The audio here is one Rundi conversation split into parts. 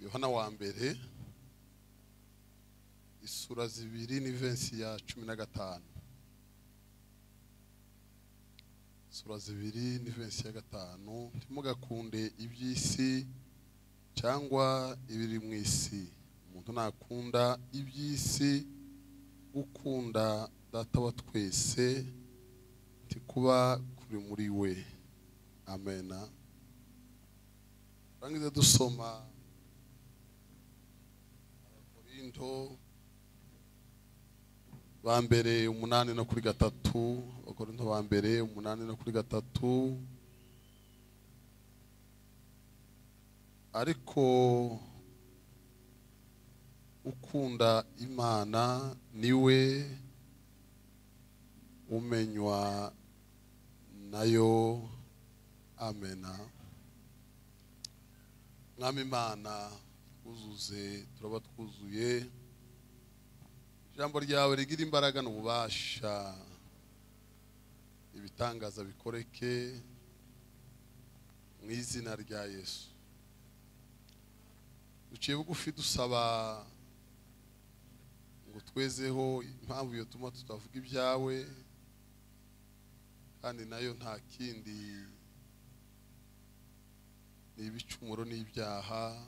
Yohana wa mbere isura 2 ni verse ya 15. Sura 2 ni verse ya 5. Ntimugakunde iby'isi cyangwa ibiri mu isi. Umuntu nakunda iby'isi, gukunda data wa twese ntikuba kuri muri we. Amena. Rangiza dusoma Abakorinto ba mbere 8 no kuri 3. Abakorinto ba mbere 8 no kuri 3. Ariko ukunda Imana niwe umenywa nayo. Amena. Mwami Imana twuzuze, turaba twuzuye. Ijambo ryawe rigira imbaraga n'ububasha, ibitangaza bikoreke mu izina rya Yesu. Duciye bugufi dusaba ngo twezeho impamvu yotuma tutavuga ibyawe, kandi nayo nta kindi ni ibicumuro n'ibyaha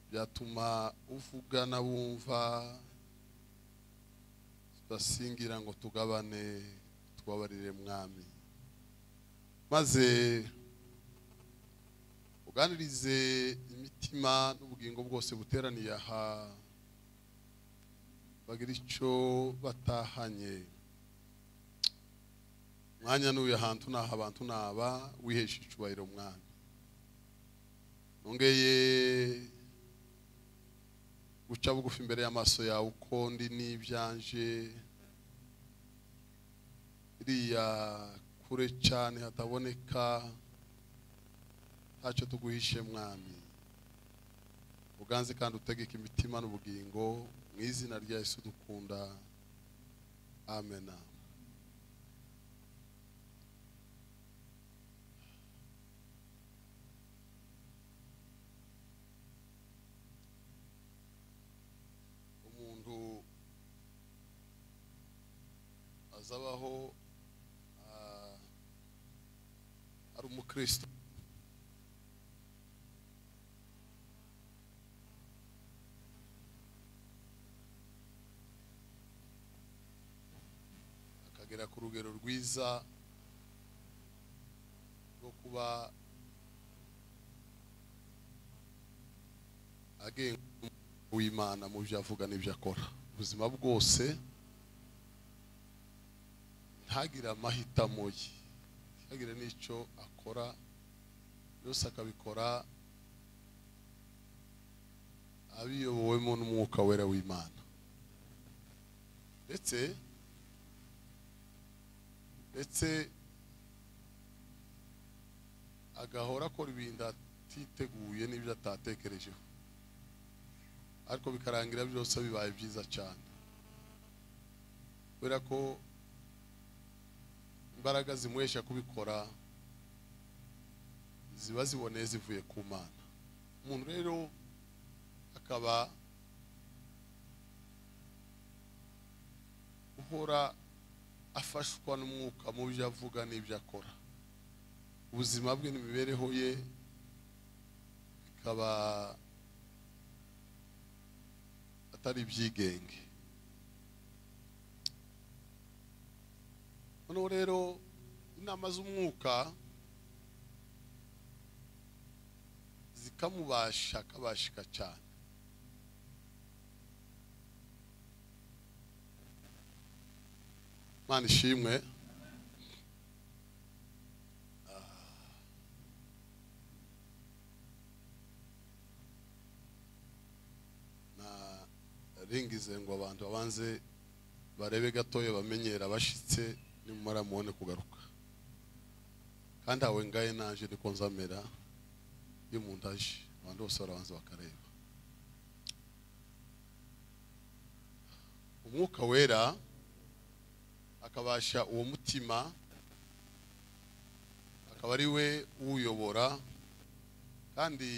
byatuma uvuga n'abumva tudasingira ngo tugabane, tubabarire Mwami. Maze uganirize imitima n'ubugingo bwose buteraniye aha, bagira icyo batahanye. Mwanya n'uyu ahantu naha abantu naba wihesha icubahiro Mwami. Nongeye guca bugufi imbere y'amaso yawe uko ndi n'ibyanje, iriya kure cyane hataboneka, ntacyo tuguhishe Mwami. Uganze kandi utegeke imitima n'ubugingo mu izina rya Yesu dukunda. Amena. Umuntu azabaho ari umukristo akagera ku rugero rwiza rwo kuba agenga w'Imana mu byo avuga n'ibyo akora ubuzima bwose, ntagire amahitamo ye, ntagire n'icyo akora, byose akabikora abiyobowemo n'umwuka wera w'Imana. Ndetse agahora akora ibintu atiteguye n'ibyo atatekerejeho, ariko bikarangira byose bibaye byiza cyane, kubera ko imbaraga zimuhesha kubikora ziba ziboneye zivuye ku Mana. Umuntu rero akaba uhora afashwa n'umwuka mu byo avuga n'ibyo akora, ubuzima bwe n'imibereho ye bikaba atari ibyigenge. Noneho rero inama z'umwuka zikamubasha akabashika cyane. Mana ishimwe. Na ringize ngo abantu babanze barebe gatoya bamenyera bashitse, nimumara mubone kugaruka. Kandi awe ngaye naje niko nzamera iyo umuntu aje, abantu bose barabanza bakareba. Umwuka wera akabasha uwo mutima, akaba ari we uyobora, Kandi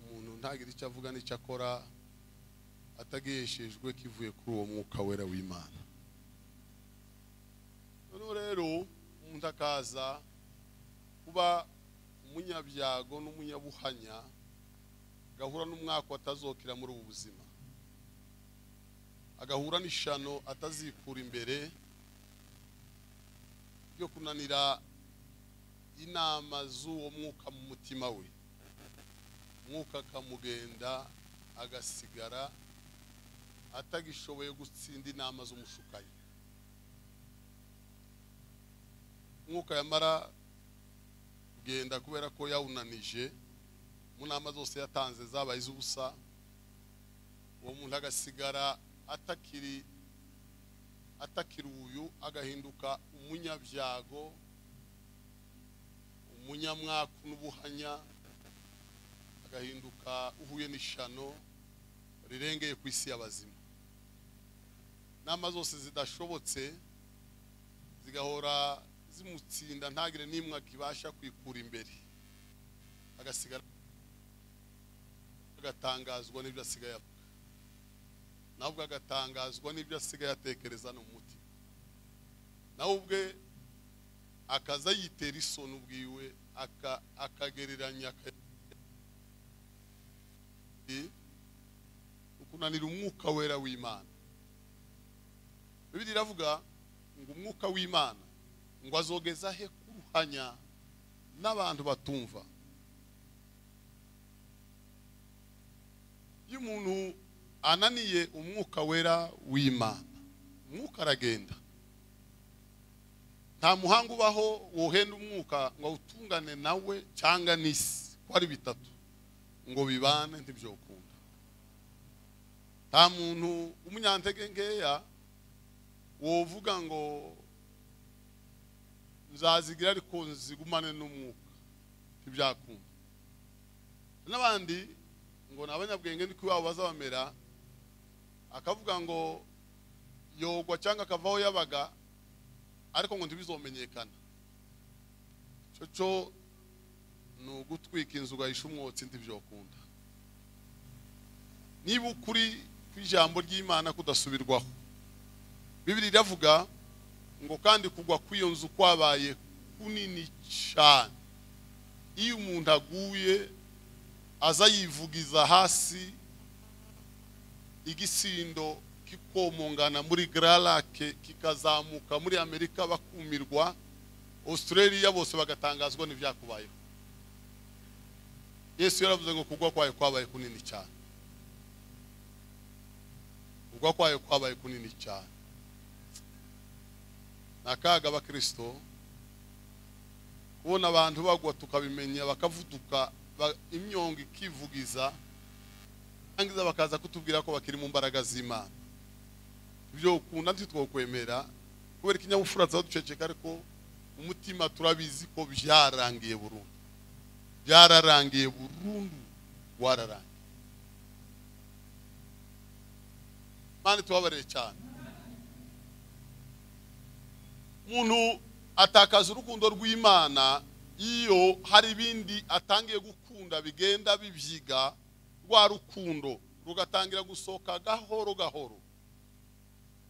umuntu ntagira icyo avuga n'icyo akora atagiheshejwe kivuye kuri uwo mwuka wera w'Imana. Noneho rero umuntu akaza kuba umunyabyago n'umunyabuhanya, agahura n'umwaka atazokira muri ubu buzima, agahura n'ishano atazikura imbere ryo kunanira inama z'uwo mwuka mu mutima we. Mwuka akamugenda agasigara atagishoboye gutsinda inama z'umushukanyi. Mwuka yamara kugenda kubera ko yawunanije mu nama zose yatanze zabaye iz'ubusa, uwo muntu agasigara atakiri uyu, agahinduka umunyabyago, umunyamwaku n'ubuhanya, agahinduka uhuye n'ishano rirengeye ku isi y'abazima. Nama zose zidashobotse zigahora zimutsinda, ntagire n'imwe akibasha kwikura imbere, agasigara agatangazwa n'ibyo asigaye avuga, nawe agatangazwa n'ibyo asigaye atekereza no mu mutima, nawe ubwe akaza yitera isoni ubwiwe, akagereranya ukunanira umwuka wera w'Imana. Bibiliya iravuga ngo umwuka w'Imana ngo azogeza he kuruhanya n'abantu batumva. Iyo umuntu ananiye umwuka wera w'Imana, umwuka aragenda. Nta muhanga ubaho wohenda umwuka ngo awutungane nawe cyangwa n'isi, ko ari bitatu ngo bibane ntibyokunda. Nta muntu umunyantege nkeya wovuga ngo nzazigira ariko nzigumane n'umwuka, ntibyakunda. N'abandi ngo ni abanyabwenge niko iwabo bazabamera, akavuga ngo yogwa cyangwa akavaho yabaga ariko ngo ntibizomenyekana. Cyo ni ugutwika inzu ugahisha umwotsi, ntibyokunda. Niba ukuri kw'ijambo ry'Imana kudasubirwaho, Bibiliya iravuga ngo kandi kugwa kw'iyo nzu kwabaye kunini cyane. Iyo umuntu aguye aza yivugiza hasi, igisindo kikomongana muri Grand Lake kikazamuka muri Amerika bakumirwa, Australia bose bagatangazwa n'ibyakubayeho. Yesu yaravuze ngo kugwa kwayo kwabaye kunini cyane. Kugwa kwayo kwabaye kunini cyane. Nakaga abakristo kubona abantu bagwa tukabimenya, bakavuduka imyongo ikivugiza, angiza bakaza kutubwira ko bakiri mu mbaraga z'Imana. Ibyo ukunda ntitwokwemera kubera ikinyabupfura duceceka, ariko umutima turabizi ko byarangiye burundu, byararangiye burundu, wararangiye. Mani tubabarire cyane. Umuntu atakaza urukundo rw'Imana iyo hari ibindi atangiye gukunda bigenda bibyiga, rwa rukundo rugatangira gusohoka gahoro gahoro,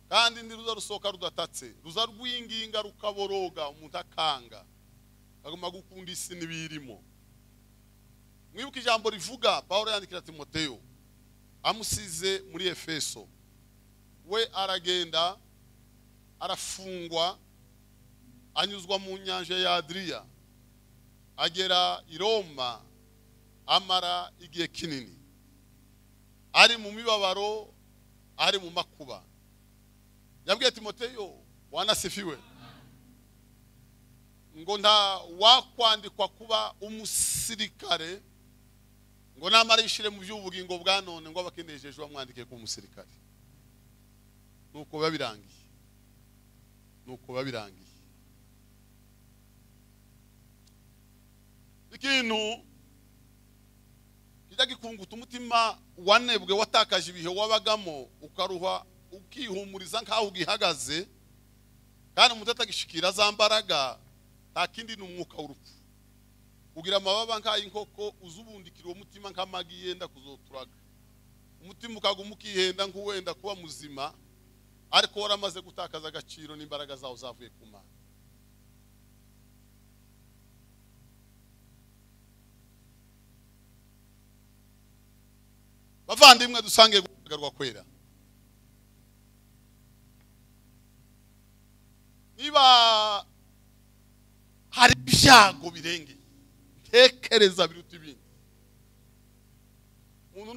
kandi ndi ruza rusohoka rudatatse, ruza rwinginga rukaboroga, umuntu akanga agomba gukunda isi n'ibirimo. Mwibuke ijambo rivuga Paulo yandikira Timoteyo amusize muri Efeso, we aragenda arafungwa, anyuzwa mu nyanja ya Adria, agera i Roma, amara igihe kinini ari mu mibabaro, ari mu makuba. Yabwiye Timoteyo, wanasifiwe, ngo nta wakwandikwa kuba umusirikare ngo namara yishire mu by'ubugingo bwa none ngo abakenejeje bamwandike ku musirikare. Nuko biba birangiye, nuko biba birangiye. Ikintu kijya gikunguta umutima wanebwe, watakaje ibihe wabagamo, ukaruha ukihumuriza nkaho ugihagaze, kandi umuntu atagishikira za mbaraga, nta kindi ni umwuka w'urupfu. Ugira amababa nk'ay'inkoko uzubundikira uwo mutima nk'amagi yenda kuzoturaga. Umutima ukaguma ukihenda nk'uwenda kuba muzima, ariko waramaze gutakaza agaciro n'imbaraga zawo zavuye ku Mana. Bavandimwe, dusange guhagarwa kwera. Niba hari ibyago birenge ntekereza biruta ibindi, umuntu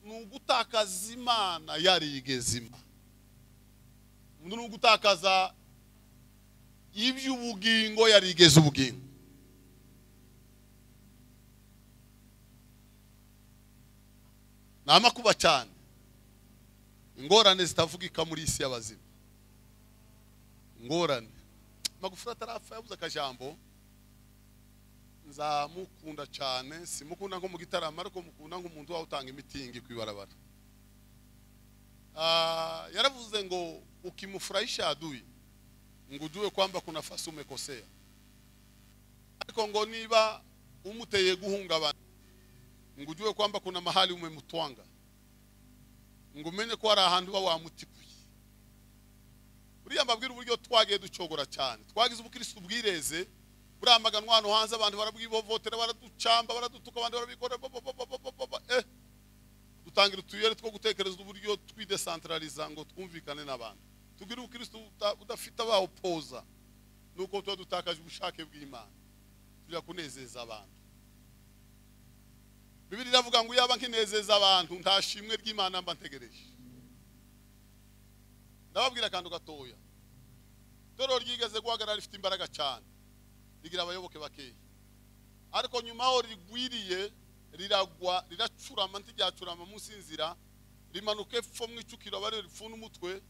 nugutakaza Imana yarigeze Imana, umuntu nugutakaza iby'ubugingo yarigeze ubugingo. Namakuba cyane, ingorane zitavugika muri isi y'abazima. Ingorane. Magufuli atarapfa yabuze akajambo, nzamukunda cyane, simukunda nko mu gitaramo ariko mukunda nk'umuntu wawe utanga imitingi kwibarabara. Yaravuze ngo ukimufurahisha adui ngo ujue kwamba kuna nafasi umekosea, ariko ngo niba umuteye guhungabana ngo ujue kwamba kuna mahali umemutwanga, ngo umenye ko ari ahantu ba wamutikuye. Buriya mbabwira uburyo twagiye ducogora cyane, twagize ubukristo bwireze, buramaganwa hano hanze, abantu barabwivovotera, baraducamba, baradutuka, abandi barabikora, dutangira utuyere two gutekereza uburyo twidecentraliza ngo twumvikane n'abantu, tugire ubukristo udafite abawopoza. Nuko tuba dutakaje ubushake bw'Imana, tujya kunezeza abantu. Bibiliya iravuga ngo yaba nkinezeza abantu nta shimwe ry'Imana mba ntegereje. Ndababwira akantu gatoya. Itorero ryigeze guhagarara rifite imbaraga cyane, rigira abayoboke bakeya, ariko nyuma aho rigwiriye riragwa, riracurama, ntiryacurama munsi y'inzira, rimanuka epfo mu icukiro abari ripfuna umutwe,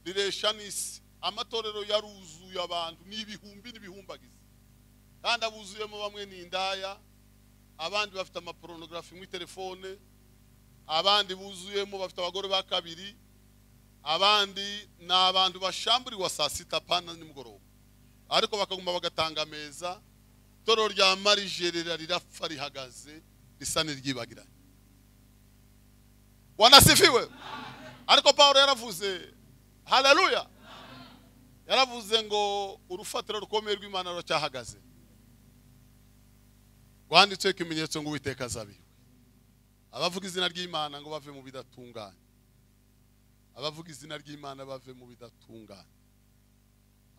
riresha n'isi. Amatorero yaruzuye abantu n'ibihumbi n'ibihumbagiza, kandi abuzuyemo bamwe ni indaya, abandi bafite amapornography muri telefone, abandi buzuyemo bafite abagore ba kabiri, abandi ni abantu bashamburiwa saa sita pana nimugoroba, ariko bakaguma bagatanga ameza. Itorero rya Marijerera rirapfa rihagaze, risa n'iryibagiranye. Bwana asifiwe. Ariko Paulo yaravuze, haleluya, yaravuze ngo urufatiro rukomeye rw'Imana ruracyahagaze, rwanditsweho ikimenyetso ngo Uwiteka azabiwe. Abavuga izina ry'Imana ngo bave mu bidatunganye, abavuga izina ry'Imana bave mu bidatunganye,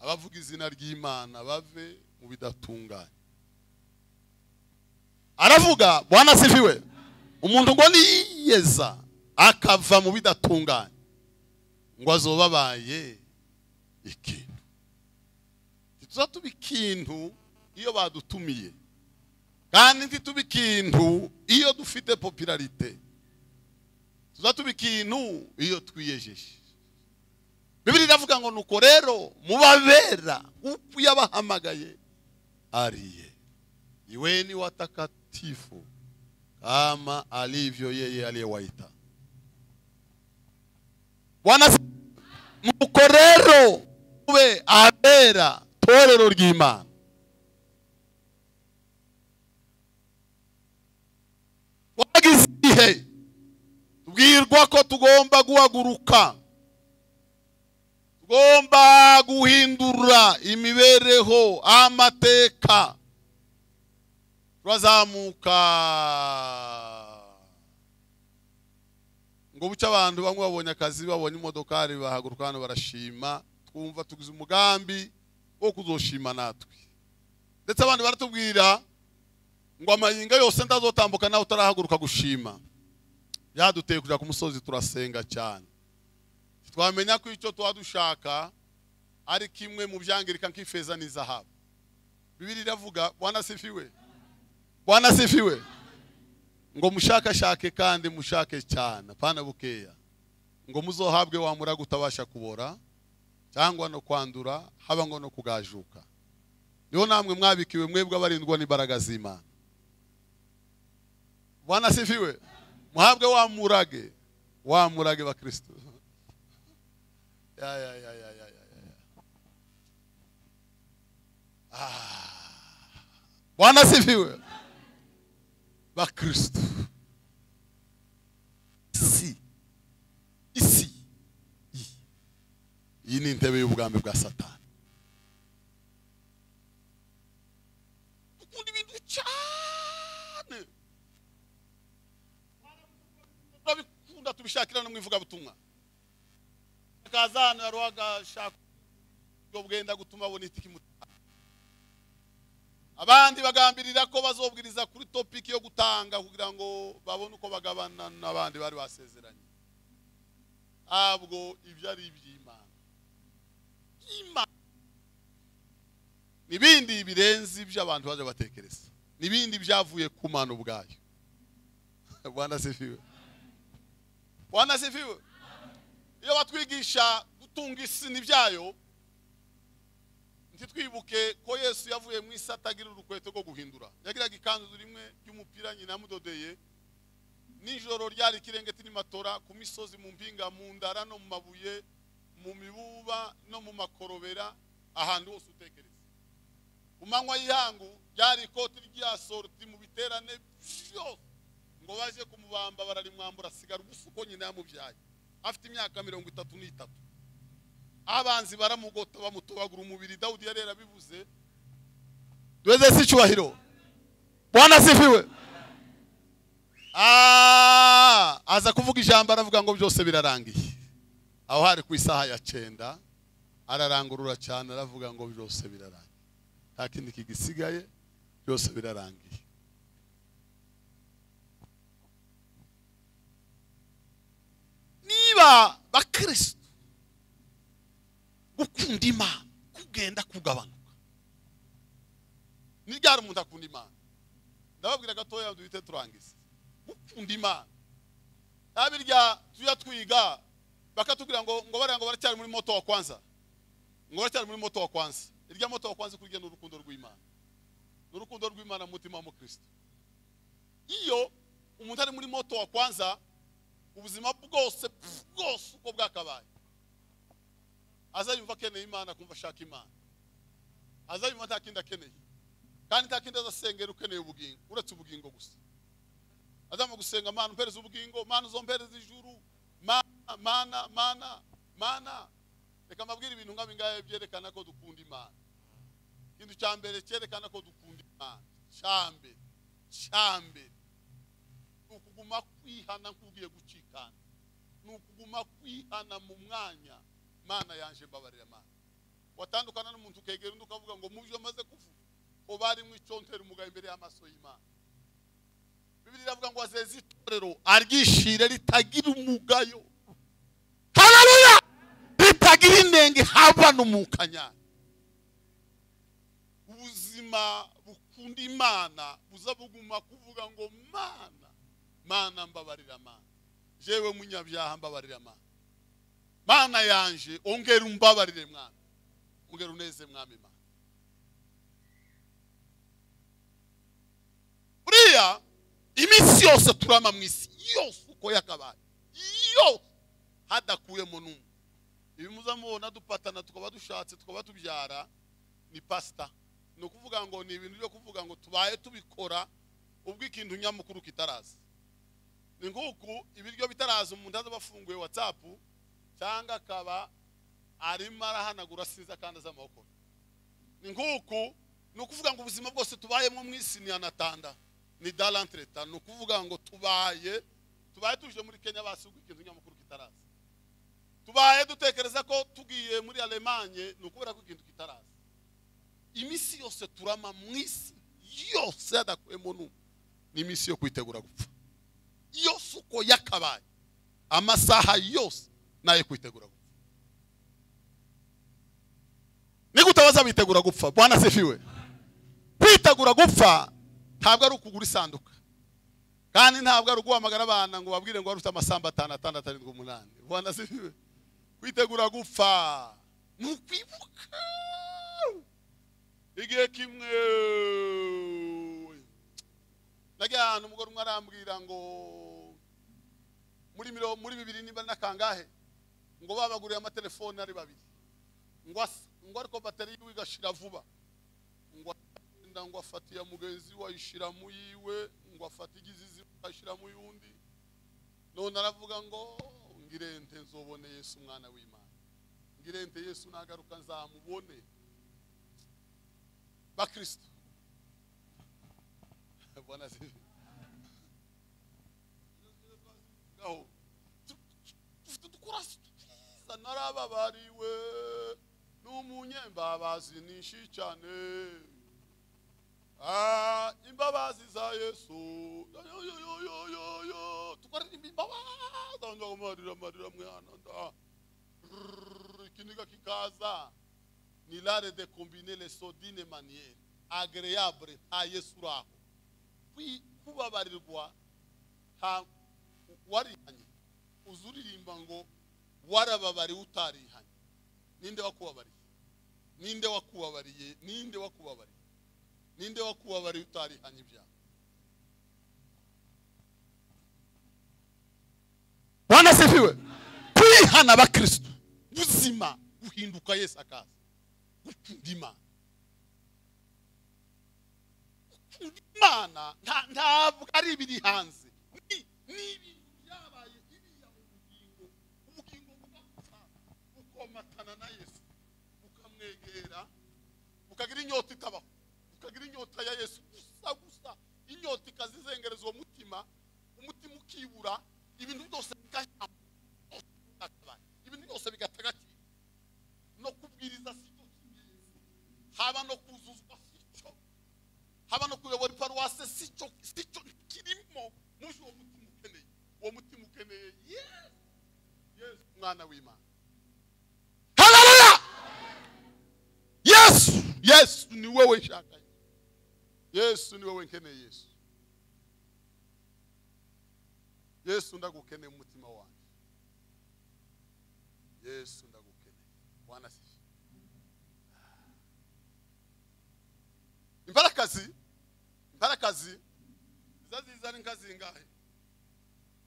abavuga izina ry'Imana bave mu bidatunganye. Aravuga, Bwana asifiwe, umuntu ngo niyeza akava mu bidatunganye ngo azobabaye ikintu. Ntituzatuba ikintu iyo badutumiye, kandi ntituba ikintu iyo dufite popularité, tuzatuba ikintu iyo twiyejeje. Bibiliya iravuga ngo nuko rero mubabera uko yabahamagaye ariye, iweni watakatifu kama alivyo yeye aliyewaita. Bwana, nuko rero mube abera torero ry'Imana. Wagize ihe tubwirwa ko tugomba guhaguruka, tugomba guhindura imibereho, amateka. Turazamuka ngo buce abantu bamwe babonye akazi, babonye imodokari, bahaguruka hano barashima, twumva tugize umugambi wo kuzoshima natwe. Ndetse abandi baratubwira ngo amayinga yose ndazotambuka nawe utarahaguruka gushima. Byaduteye kuja ku musozi turasenga cyane, twamenya ko icyo twadushaka ari kimwe mu byangirika nk'ifeza n'izahabu. Bibiliya iravuga, Bwana asifiwe, Bwana asifiwe, ngo mushakashake kandi mushake cyane, apana bukeya, ngo muzohabwe wa murago utabasha kubora cyangwa no kwandura, haba ngo no kugajuka. Niho namwe mwabikiwe mwebwe abarindwa n'imbaraga z'Imana. Bwana asifiwe. Muhabwe wa murage, wa murage wa Kristo. Ya ya ya ya ya ya. Bwana asifiwe. Bakristo, isi iyi ni intebe y'ubwami bwa Satani. Dukunda ibintu cyane, turabikunda, tubishakira no mu ivugabutumwa. Akaza hano yaruhagashaka bwenda gutuma abona itiki. Abandi bagambirira ko bazobwiriza kuri topic yo gutanga kugira ngo babone uko bagabana n'abandi bari basezeranye. Ntabwo ibyo ari iby'Imana. Imana nibindi birenze ibyo abantu baje batekereza, nibindi byavuye ku Mana ubwayo. Bwana asifiwe. Bwana asifiwe. Iyo batwigisha gutunga isi n'ibyayo, ntitwibuke ko Yesu yavuye mu isi atagira urukweto rwo guhindura. Yagiraga ikanzu rimwe ry'umupira nyina amudodeye. Nijoro ryari ikirengeti n'imatora, ku misozi, mu mpinga, mu ndara no mu mabuye, mu mibuba no mu makorobera, ahantu hose utekereza. Ku manywa y'ihangu ryari ikoti rya sorti mu biterane byose, ngo baje kumubamba bararimwambura, asigara ubusa uko nyina yamubyaye afite imyaka 33. Abanzi baramugota bamutobagura umubiri. Dawudi yari yarabivuze. Duheze si icyubahiro. Bwana asifiwe. Aza kuvuga ijambo aravuga ngo byose birarangiye. Aho hari ku isaha ya 9 ararangurura cyane aravuga ngo byose birarangiye, nta kindi kigisigaye, byose birarangiye. Niba bakristo gukunda Imana kugenda kugabanuka, ni ryari umuntu akunda Imana? Ndababwira gatoya duhite turangiza. Gukunda Imana abirya tuya twiga bakatubwira ngo ngo ngo baracyari muri moto wa kwanza, ngo baracyari muri moto wa kwanza. Irya moto wa kwanza kurya n'urukundo rw'Imana, n'urukundo rw'Imana mu mutima wa Kristo. Iyo umuntu ari muri moto wa kwanza, ubuzima bwose bwose uko bwakabaye, azayumva akeneye Imana, kumva ashaka Imana, azayumva nta kindi akeneye, kandi nta kindi azasengera ukeneye ubugingo uretse ubugingo gusa. Azama gusenga Mana umpereze ubugingo, Mana uzompereze ijuru, Mana Mana Mana Mana. Reka mbabwire ibintu nka bingahe byerekana ko dukunda Imana. Ikintu cya mbere cyerekana ko dukunda Imana, cya mbere ni ukuguma kwihana nk'ugiye gucikana, ni ukuguma kwihana mu mwanya. Mana yanje mbabarira Mana. Watandukana n'umuntu ukegera undi ukavuga ngo mu byo maze kuvuga ko bari mu icontera umugayo imbere y'amaso y'Imana. Bibiliya iravuga ngo azeze itorero aryishire ritagira umugayo. Haleluya! Ritagira inenge haba n'umukanya. Ubuzima bukunda Imana buza buguma kuvuga ngo Mana, Mana mbabarira Mana, jewe munyabyaha mbabarira Mana, Mana yanje ongera umbabarire mwana, ongera uneze mwami Mana. Buriya iminsi yose turama mu isi yose uko yakabaye yose hadakuyemo n'umwe. Ibi muzamubona dupatana tukaba dushatse tukaba tubyara ni pastor. Ni ukuvuga ngo ni ibintu byo kuvuga ngo tubaye tubikora ubwo ikintu nyamukuru kitaraza. Ni nkuku ibiryo bitaraza umuntu aza bafunguye WhatsApp cyangwa akaba arimo arahanagura sinza kandi azamahokora. Ni nkuku ni ukuvuga ngo ubuzima bwose tubayemo mu isi ni anatanda, ni dalantreta. Ni ukuvuga ngo tubaye tuje muri Kenya basubwa ikintu nyamukuru kitaraza. Tubaye dutekereza ko tugiye muri Allemagne ni ukubera ko ikintu kitaraza. Imisi yose turama mu isi yose adakuyemo n'umwe ni imisi yo kwitegura gupfa. Yose uko yakabaye, amasaha yose nayo kwitegura gupfa. Ni gute bitegura gupfa? Bwana asifiwe. Kwitegura gupfa ntabwo ari ukugura isanduka, kandi ntabwo ari uguhamagara abana ngo babwire ngo warufite amasamba 5 6 7 8. Bwana asifiwe. Kwitegura gupfa ni ukwibuka igihe kimwe nagiye ahantu umugore umwe arambwira ngo muri bibiri niba nakangahe ngo babaguriye amatelefone ari babiri, ngo ariko bateri yiwe igashira vuba, Ngo agenda ngo afata iya mugenzi we ayishira mu yiwe, ngo afata igizizi ayishira mu yundi. None aravuga ngo ngirente nzobone Yesu umwana w'Imana, ngirente Yesu nagaruka nzamubone. Bakristo, Bwana asifiwe. Dufite udukorasi twiza, narababariwe n'umunyembabazi nyinshi cyane. Imbabazi za Yesu, yo tukaririmba imbabazi, amarira amarira mwana nda ikiniga kikaza. Ni l'art de combiner les sons d'une manière agréable à Yesu raho. Kubabarirwa nta warihanye, uzuririmba ngo warababariwe utarihanye. Ninde wakubabariye? Ninde wakubabariye? Ninde wakubabariye? Ninde wakubabariye utarihanye ibyaha? Bwana asifiwe. Kwihana abakristo buzima guhinduka Yesu akaza. Gukunda Imana, gukunda Imana ntabwo ari ibiri hanze, ni ibintu byabaye iriya mu bugingo. Ubugingo bugapfa bukomatana na Yesu, bukamwegera, bukagira inyota itabaho, bukagira inyota ya Yesu gusa gusa. Inyota ikazizengereza uwo mutima, umutima ukibura, ibintu byose bigashya, ibintu byose bigatagatifu. No kubwiriza si cyo cy'ingenzi, haba no kuzuzwa si cyo, haba no kuyobora iparuwase si cyo, si cyo kirimo. Muri uwo mutima ukeneye, uwo mutima ukeneye Yesu, Yesu umwana w'Imana. Haleluya! Yesu, Yesu ni wewe nshaka, Yesu ni wewe nkeneye. Yesu, Yesu ndagukeneye mu mutima wanjye, Yesu ndagukeneye. Bwana asifiwe. Imbarakazi, imbarakazi ziza ari inka zingahe?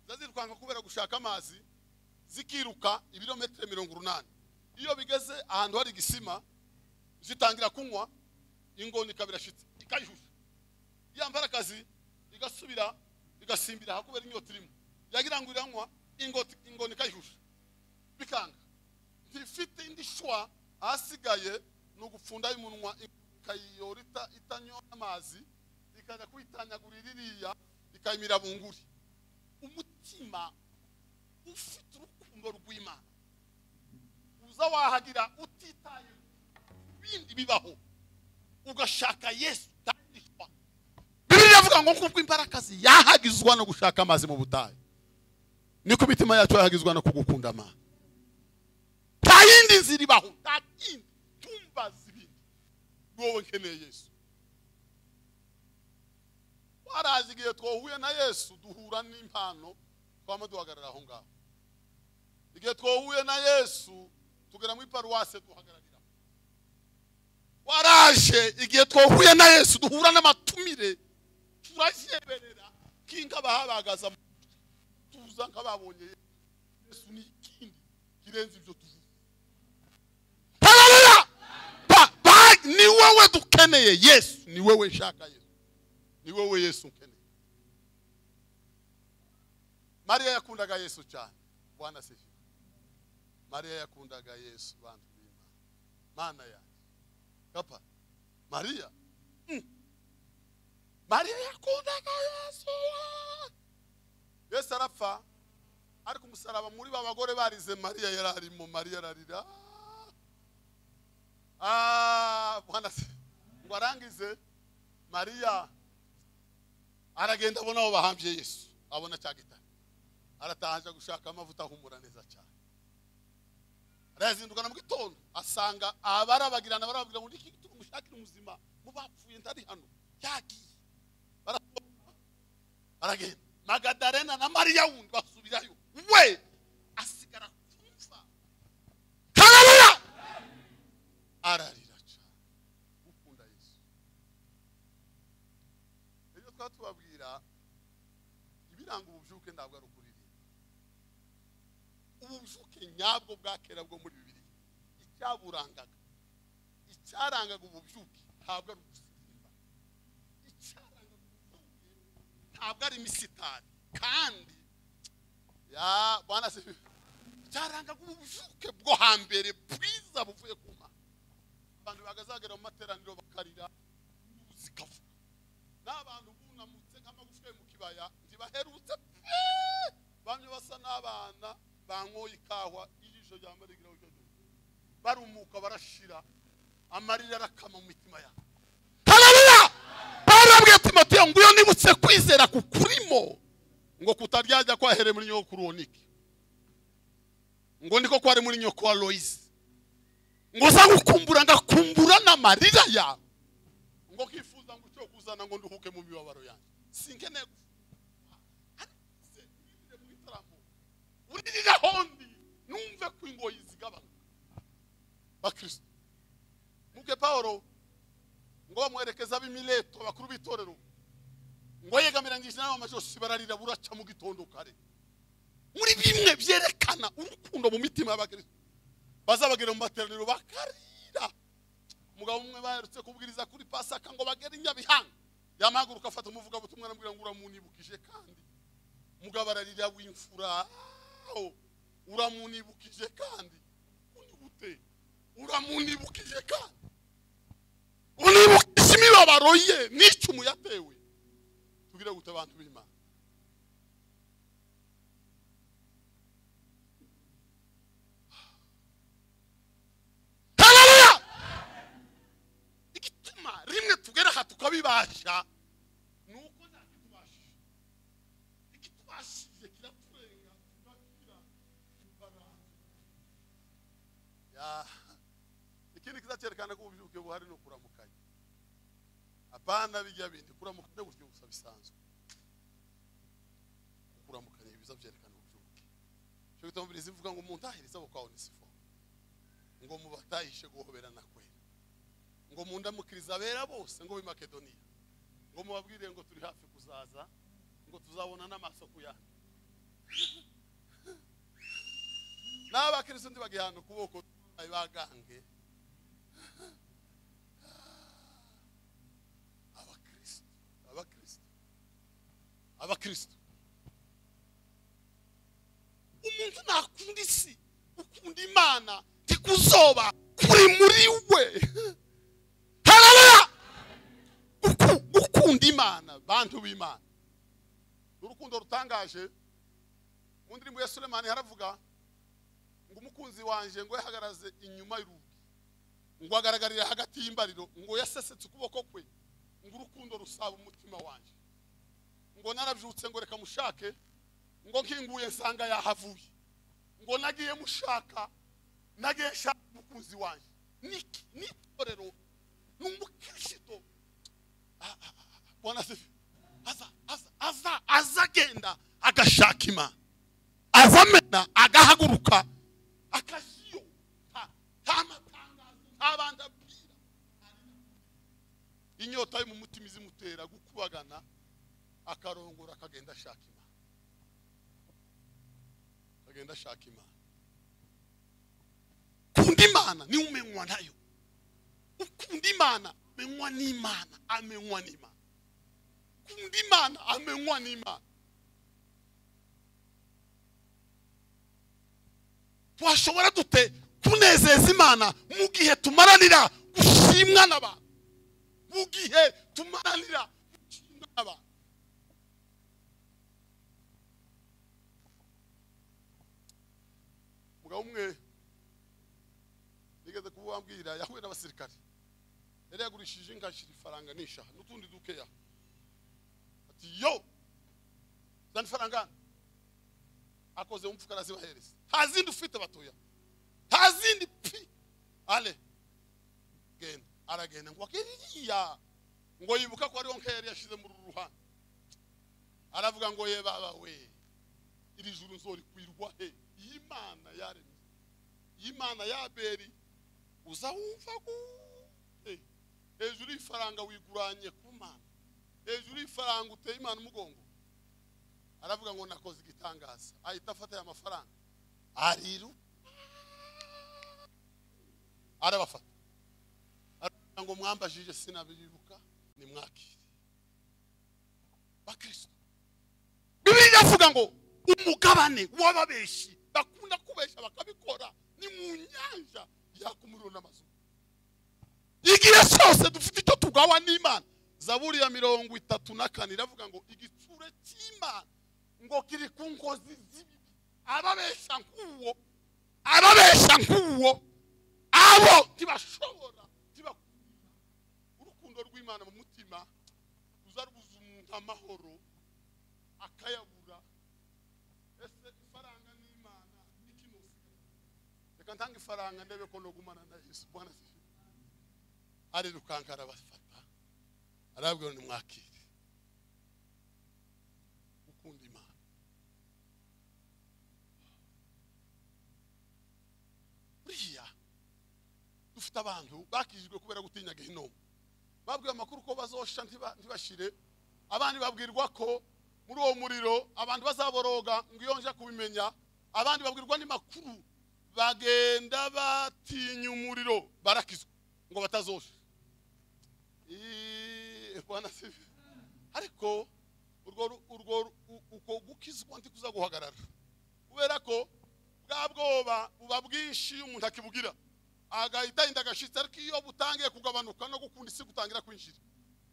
Zazirukanga kubera gushaka amazi, zikiruka ibirometero 80. Iyo bigeze ahantu hari igisima zitangira kunywa, ingoni ikabirashitse ikayihusha. Ya mbarakazi igasubira igasimbira hakubera inyota irimo, yagira ngo iranywa, ingoni ikayihusha, bikanga. Ntifite indi shwa, ahasigaye ni ugupfunda y'umunwa ikayiyora itanywa amazi, ikajya kwitanyagurira iriya, ikayimira bunguri. Umutima ufite urukundo rw'Imana uza wahagira utitaye bindi bibaho, ugashaka Yesu. Bibiliya iravuga ngo nk'uko imbarakazi yahagizwa no gushaka amazi mu butayu, niko imitima yacu yahagizwa no kugukunda Mana. Nta yindi nzira ibaho, nta kindi, tumbaza ibindi, wowe nkeneye Yesu. Warazi igihe twahuye na Yesu duhura n'impano, twama duhagarara aho ngaho. Igihe twahuye na Yesu tugera muri paruwase duhagararira. Waraje igihe twahuye na Yesu duhura n'amatumire, turajeberera kinga bahabagaza, tuza nk'ababonye Yesu. Ni ikindi kirenze ibyo tuvuze. Haleluya! Ni wowe dukeneye Yesu, ni wowe nshaka Yesu, ni wowe Yesu nkeneye. Mariya yakundaga Yesu cyane. Bwana asifiwe. Mariya yakundaga Yesu, bantu b'Imana. Mana yanjye. Kapa. Mariya. Mariya yakundaga Yesu. Yesu arapfa, ariko umusaraba muri ba bagore barize Mariya yararimo. Mariya ararira. Bwana ngo arangize, Mariya aragenda abona aho bahambye Yesu, abona cya gitare, arataha gushaka amavuta ahumura neza cyane. Arazinduka mu gitondo asanga abarabagirana, barababwira ngo niki tumushakira umuzima mu bapfuye ntari hano, yagiye. Aragenda Magadalena na Mariya wundi basubirayo, we asigara kumva. Haleluya! Ararira cyane gukunda Yesu. Iyo twatubabwira ibiranga ububyuke ntabwo ari ukuririmba. Ububyuke nyabwo bwa kera bwo muri Bibiliya, icyaburangaga, icyarangaga ububyuke Ntabwo ari ugusirimba. Icyarangaga ububyuke ntabwo ari imisitari. Kandi ya Bwana asifiwe. Icyarangaga ububyuke bwo hambere bwiza buvuye ku Mana. Abantu bagazagera mu materaniro bakarira zikavuga. N'abantu bunamutse nk'amagufwa mu kibaya ntibaherutse pe. Bamwe basa n'abana banyoye ikahwa ijisho rya marigira ujya barumuka barashira amarira arakama mu mitima yabo. Haleluya! Pawulo abwiye Timoteyo ngo iyo nibutse kwizera kukurimo ngo kutaryajya kwahere muri nyokuru Onike, ngo ndiko kwari muri nyoko wa Loise, ngo za gukumbura ngakumbura n'amarira yawe, ngo kifuza ngo cyo kuzana ngo nduhuke mu mibabaro yanjye. Sinkeneye uririra hondi numve ko ingoyi zigabanuka. Bakristo muke Paulo ngo bamwerekeza ab'Imileto bakuru b'itorero ngo yegamirangije nabo amajosi bararira buraca mu gitondo kare. Muri bimwe byerekana urukundo mu mitima y'abakristo bazabagera mu materaniro bakarira. Umugabo umwe baherutse kubwiriza kuri Pasaka ngo bagere Inyabihanga, yamahaguruka afata umuvuga butumwa aramubwira ngo uramunibukije kandi. Umugabo ararira w'imfura, uramunibukije kandi, unibute uramunibukije kandi, unibukije imibabaro ye n'icumu yatewe. Tugire gute abantu b'Imana? Haleluya! Igituma rimwe tugera aha tukabibasha nuko ntakitubashije. Ikitubashije kiraturenga tugakira tukarangira. Ya ikindi kizacyerekana ko ububyuke buhari no kuramukanya. Apana bijya bindi kuramukanya gutyo gusa bisanzwe. Kuramukanya ibiza byerekana ububyuke. Cyo gituma ivuga ngo umuntu ahiriza abo kwa Onesiforo, ngo mubatahishe guhoberana kwera, ngo mundamukiriza abera bose ngo b'i Makedoniya, ngo mubabwire ngo turi hafi kuzaza, ngo tuzabona n'amaso kuyandi. N'abakristo ndibagihana ukuboko bagange. Abakristo, abakristo, abakristo. Umuntu nakunda isi, ukunda Imana tikuzoba kuri muri we. Haleluya! Ukunda Imana, bantu b'Imana. Urukundo rutangaje. Mu ndirimbo ya Sulemani haravuga ngo umukunzi wanje ngo yahagaraze inyuma y'urugi, ngo agaragarira hagati y'imbariro, ngo yasesetse ukuboko kwe, ngo urukundo rusaba umutima wanje, ngo narabyutse ngo reka mushake, ngo nkinguye nsanga yahavuye, ngo nagiye mushaka, nagiye nshaka umukunzi wanje. Niki nitorero n'umukristo Bwana asifiwe. Aza aza aza azagenda agashaka Imana, azamena agahaguruka akajiyo nta matangazo nta bandi abwira. Inyota yo mu mutima izimutera gukubagana, akarongora akagenda ashaka Imana, akagenda ashaka Imana. Kunda Imana ni umenywa nayo. Ukunda Imana amenywa n'Imana, amenywa n'Imana. Kunda Imana amenywa n'Imana. Twashobora dute kunezeza Imana mu gihe tumaranira gushimwa n'abantu? Mu gihe tumaranira gushimwa n'abantu. Mugabo umwe nigeze kubambwira yahuye n'abasirikare, yari yagurishije inka ashira ifaranga n'ishaha n'utundi dukeya. Ati yo zana ifaranga, akoze umfuka arazibahereza. Nta zindi ufite batoya, nta zindi pi. Ale genda, aragenda ngo akiriya, ngo yibuka ko ariho nka yari yashize muri ruhande. Aravuga ngo ye baba we, iri juru nzorikwirwa he? Imana yaremye, Imana ya Abeli, uza wumva gute? Hejuru y'ifaranga wiguranye ku Mana, hejuru y'ifaranga uteye Imana umugongo. Aravuga ngo nakoze igitangaza. Ahita afata aya mafaranga ariru arabafata. Ngo mwambajije sinabibuka nimwakire. Bakristo Bibiliya ivuga ngo umugabane w'ababeshi bakunda kubesha bakabikora ni mu nyanja yakumuriro n'amazu. Igihe cyose dufite icyo tugawa n'Imana. Zaburi ya 34 iravuga ngo igitsure cy'Imana ngo kiri ku nkozi z'ibibi. Ababesha nkuwo, ababesha nkuwo, abo ntibashobora ntibakunda. Urukundo rw'Imana mu mutima uzarubuza umuntu amahoro akayabura. Ese ifaranga n'Imana ikinusiga. Reka ntanga ifaranga ndebe ko nogumana na Yesu. Bwana sifiwe. Arirukanka arabafata arabwira ni mwakire. Ukunda Imana. Buriya dufite abantu bakijijwe kubera gutinya gehinomu. Babwiwe amakuru ko bazosha ntibashire. Abandi babwirwa ko muri uwo muriro abantu bazaboroga ngo iyo nja kubimenya. Abandi babwirwa n'amakuru bagenda batinya umuriro barakizwa ngo batazosha. Bwana sifiwe. Ariko urwo uko gukizwa ntikuza guhagarara. Kubera ko bwa bwoba buba bwinshi umuntu akibugira agahita inda agashitsa, ariko iyo butangiye kugabanuka no gukunda isi gutangira kwinjira,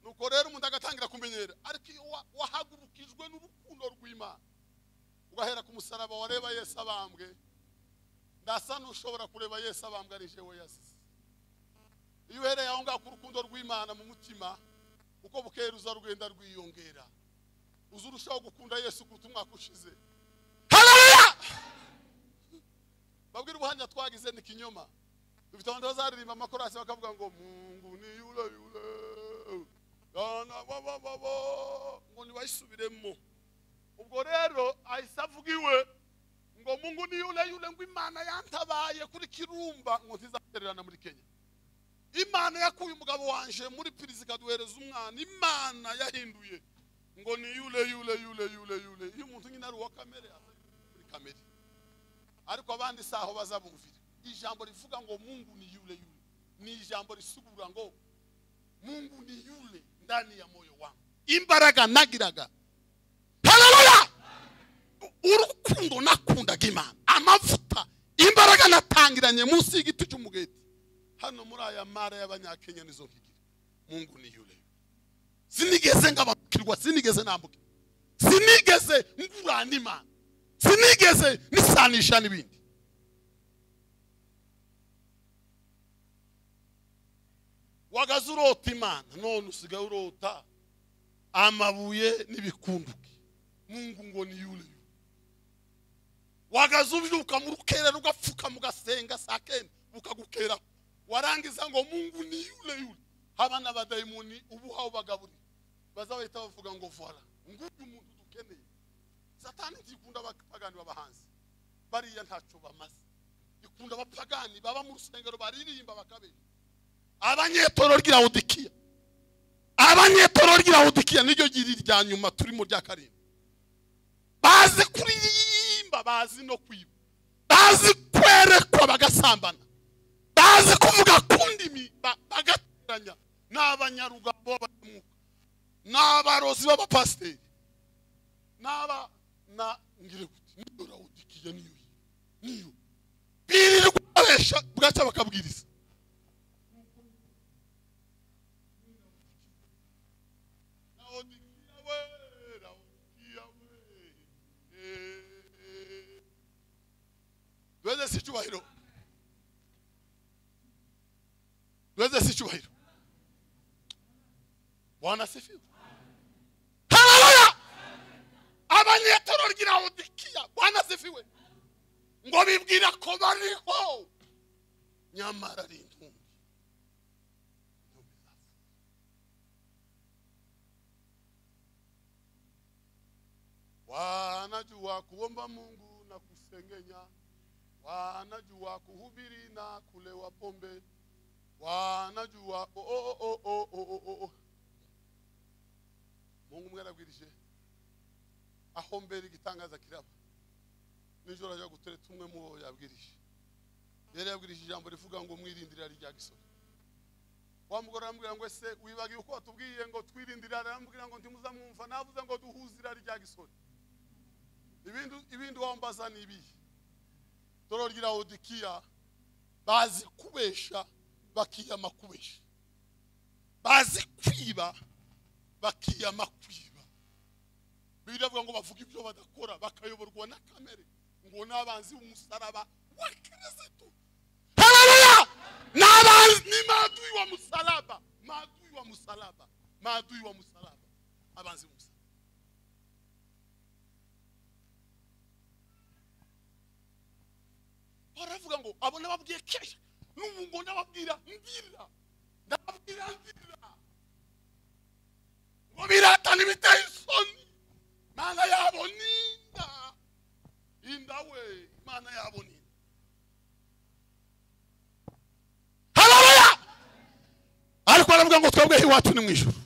nuko rero umuntu agatangira kumenyera. Ariko iyo wahagurukijwe n'urukundo rw'Imana ugahera ku musaraba wareba Yesu abambwe, ndasa n'ushobora kureba Yesu abambwe ari jewe yasize. Iyo uhereye aho ngaho ku rukundo rw'Imana mu mutima, uko bukera uza rugenda rwiyongera, uzurushaho gukunda Yesu kuruta umwaka ushize. Haleluya! Babwira ubuhamya twagize ni kinyoma. Dufite abantu bazaririmba amakorasi bakavuga ngo Mungu ni yule yule yana baba baba, ngo nibayisubiremo. Ubwo rero ahise avuga iwe ngo Mungu ni yule yule, ngo Imana yantabaye kuri Kirumba ngo ntizatererana muri Kenya. Imana yakuye umugabo wanje muri prison ikaduhereza umwana. Imana yahinduye ngo ni yule yule yule yule yule. Iyo umuntu nyine ari uwa kamere muri kamere, ariko abandi saho bazabumvira. Ijambo rivuga ngo Mungu ni yule yule ni ijambo risubura ngo Mungu ni yule ndani ya moyo wangu. Imbaraga nagiraga. Haleluya! Urukundo nakundaga Imana, amavuta, imbaraga natangiranye munsi y'igiti cy'umugeti hano muri aya mara y'abanyakenya nizo nkigira. Mungu ni yule. Sinigeze ngabakirwa, sinigeze nambuka, sinigeze ngurana Imana, sinigeze nisanisha n'ibindi. Wagaze urota Imana, none usigaye urota amabuye n'ibikunduki. Mungu ngo ni yule yule. Wagaze ubyuka mu rukerera ugapfuka mugasenga saa kenda bukagukera, warangiza ngo Mungu ni yule yule. Haba n'abadayimoni ubu hawo bagaburira bazabahita bavuga ngo voila, nguyu umuntu dukeneye. Satani ntikunda abapagani b'abahanzi, bariya ntacyo bamaze. Ikunda abapagani baba mu rusengero baririmba bakabera. Abanyetoro ry'Lawodikiya, abanyetoro ry'Lawodikiya niryo giri rya nyuma turi mu rya karindwi. Bazi kuririmba, bazi no kwiba, bazi kwerekwa bagasambana, bazi kuvuga ku ndimi bagateranya. N'abanyarugambo b'abanyamwuka, n'abarozi b'abapasiteri, n'aba na ngire gute, niyo Lawodikiya niyo niyo birirwa babesha bwacya bakabwiriza. Laodikia we, Laodikia we. Duweze si cyubahiro. Duweze si cyubahiro. Bwana sifiwe. Haleluya! Abanyetoro ry'Lawodikiya, Bwana sifiwe. Ngo bibwira ko bariho, nyamara ari intumbi. Wanajua kuomba Mungu na kusengenya, wanajua kuhubiri na kulewa pombe, wanajua oh oh oh oh oh oh oh. Mungu mwarabwirije aho mbere igitangaza kiraba. Nijoro ajya gutereta umwe mu yabwirije. Yari yabwirije ijambo rivuga ngo mwirindire ari rya gisore. Wa mugore aramubwira ngo ese wibagiye uko watubwiye ngo twirindira? Aramubwira ngo ntimuzamwumva, navuze ngo duhuze irari rya gisore. Ibindi wambaza ni ibihe? Itorero ry'i Laodikiya bazi kubesha bakiyama kubesha, bazi kwiba bakiyama kwiba. Bibiliya ivuga ngo bavuga ibyo badakora bakayoborwa na kamere, ngo n'abanzi b'umusaraba wa Kristo. Haleluya! N'abanzi ni maadui wa musalaba, maadui wa musalaba, maadui wa musalaba, abanzi b'umusaraba. Baravuga ngo abo nababwiye kesha, n'ubu ngo ndababwira ndira, ndababwira ndira, ngo biratana ibiteye isoni. Mana yabo ninda, inda we, Mana yabo ninda. Haleluya! Ariko aravuga ngo twebwe iwacu ni mu ijuru,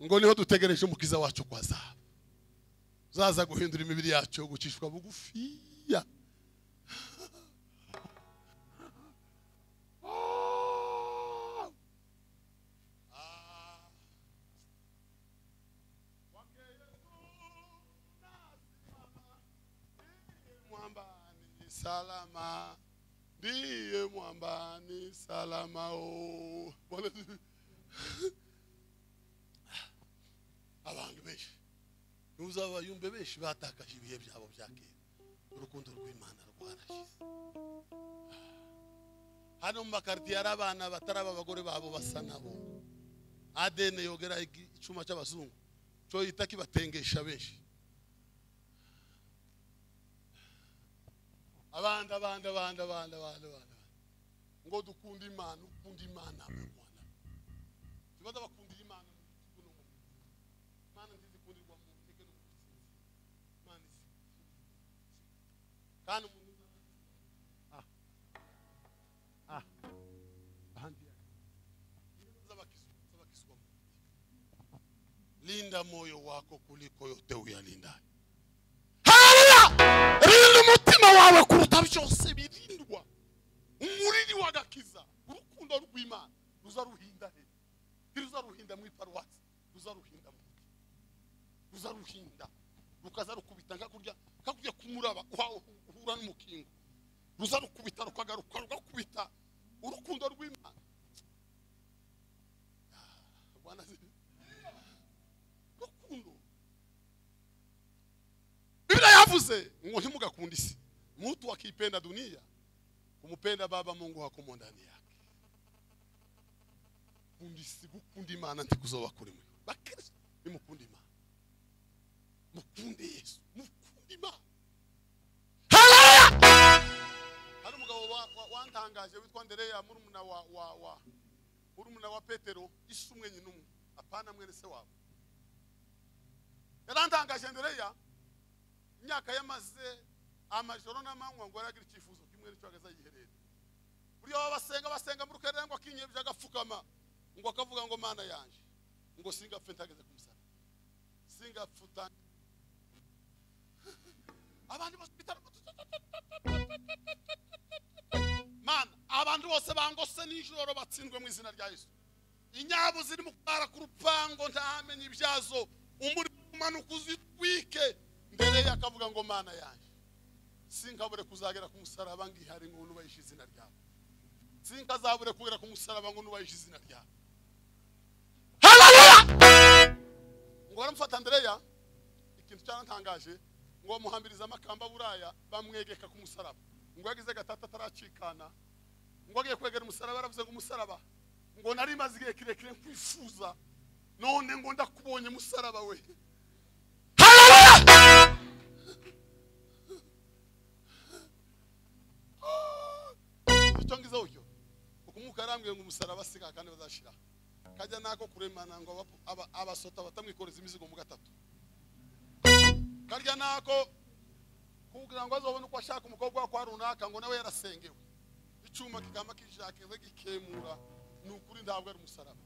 ngo niho dutegereje umukiza wacu ko azaba, uzaza guhindura imibiri yacu yo gucishwa bugufiya. Salama, ndiye mwamba ni salama. O abantu benshi ntuzabayumve, benshi batakaje ibihe byabo bya kera, urukundo rw'Imana rwarashize. Hano mu makartier hari abana bataraba abagore babo basa nabo. ADN yogera icuma cy'abazungu cyo yita kibatengesha benshi. Abandi abandi abandi abandi abandi abandi ngo dukunda Imana, ukunda Imana abanyarwanda tubaza bakundira Imana mu bitugu no mu mitima. Imana ntizikundirwa mu ntege no mu bitsinzi. Imana kandi umuntu ahandi zabakiswa. Linda moyo wako kuliko yote uyalindayo. Haleluya! Rinda umutima wawe kuruta byose birindwa. Umuriri w'agakiza, urukundo rw'Imana ruzaruhinda he? Ntiruzaruhinda mu iparuwasi, ruzaruhinda mu mutima, ruzaruhinda rukazarukubita nka kurya kumuraba uhura n'umukingo, ruzarukubita rukagaruka rugakubita. Urukundo rw'Imana, Bwana rukundo. Biblia yavuze ngo ntimugakunda isi. Mtu akiipenda dunia, kumupenda Baba Mungu hakumo ndani yake. Kunda isi, gukunda Imana ntikuzoba kuri mwe. Bakristo nimukunda Imana, mukunde Yesu, mukunde Imana. Haleluya! Hari umugabo wantangaje witwa Andereya, murumuna wa murumuna wa Petero, isumwe nyina umwe, apana mwene se wabo. Yarantangaje Andereya, imyaka yamaze amajoro n'amanywa ngo aragira icyifuzo kimwe nicyo agaza yiherera. Buriya basenga basenga mu rukerera ngo akinyebye agapfukama, ngo akavuga ngo Mana yanje, ngo singapfe ntageze ku musaraba, singapfuta. Abandi bose bitaro Mana, abantu bose bangose nijoro batsindwe mu izina rya Yesu. Inyabu ziri mu kwara ku rupango ntamenye ibyazo, umuriro umanuka uzitwike. Mbere yakavuga ngo Mana yanje, sinkabure kuzagera ku musaraba ngihari ngo nubahishe izina ryawe, sinkazabure kugera ku musaraba ngo nubahishe izina ryawe. Haleluya! Ngo baramufata Andereya, ikintu cyarantangaje, ngo bamuhambiriza amakamba buraya bamwegeka ku musaraba. Ngo yagize gatatu ataracikana, ngo agiye kwegera umusaraba aravuze ngo umusaraba, ngo nari maze igihe kirekire nkwifuza, none ngo ndakubonye musaraba we. Haleluya! Icyo ucyo ukumwuka yarambwiye ngo umusaraba siga kandi bazashira kajya nako kuremana ngo abasota batamwikoreza imizigo mu gatatu, karya nako kugira ngo azobone uko ashaka umukobwa wa kwa runaka, ngo nawe yarasengewe icyuma kikama kishakize gikemura. Ni ukuri ntabwo ari umusaraba.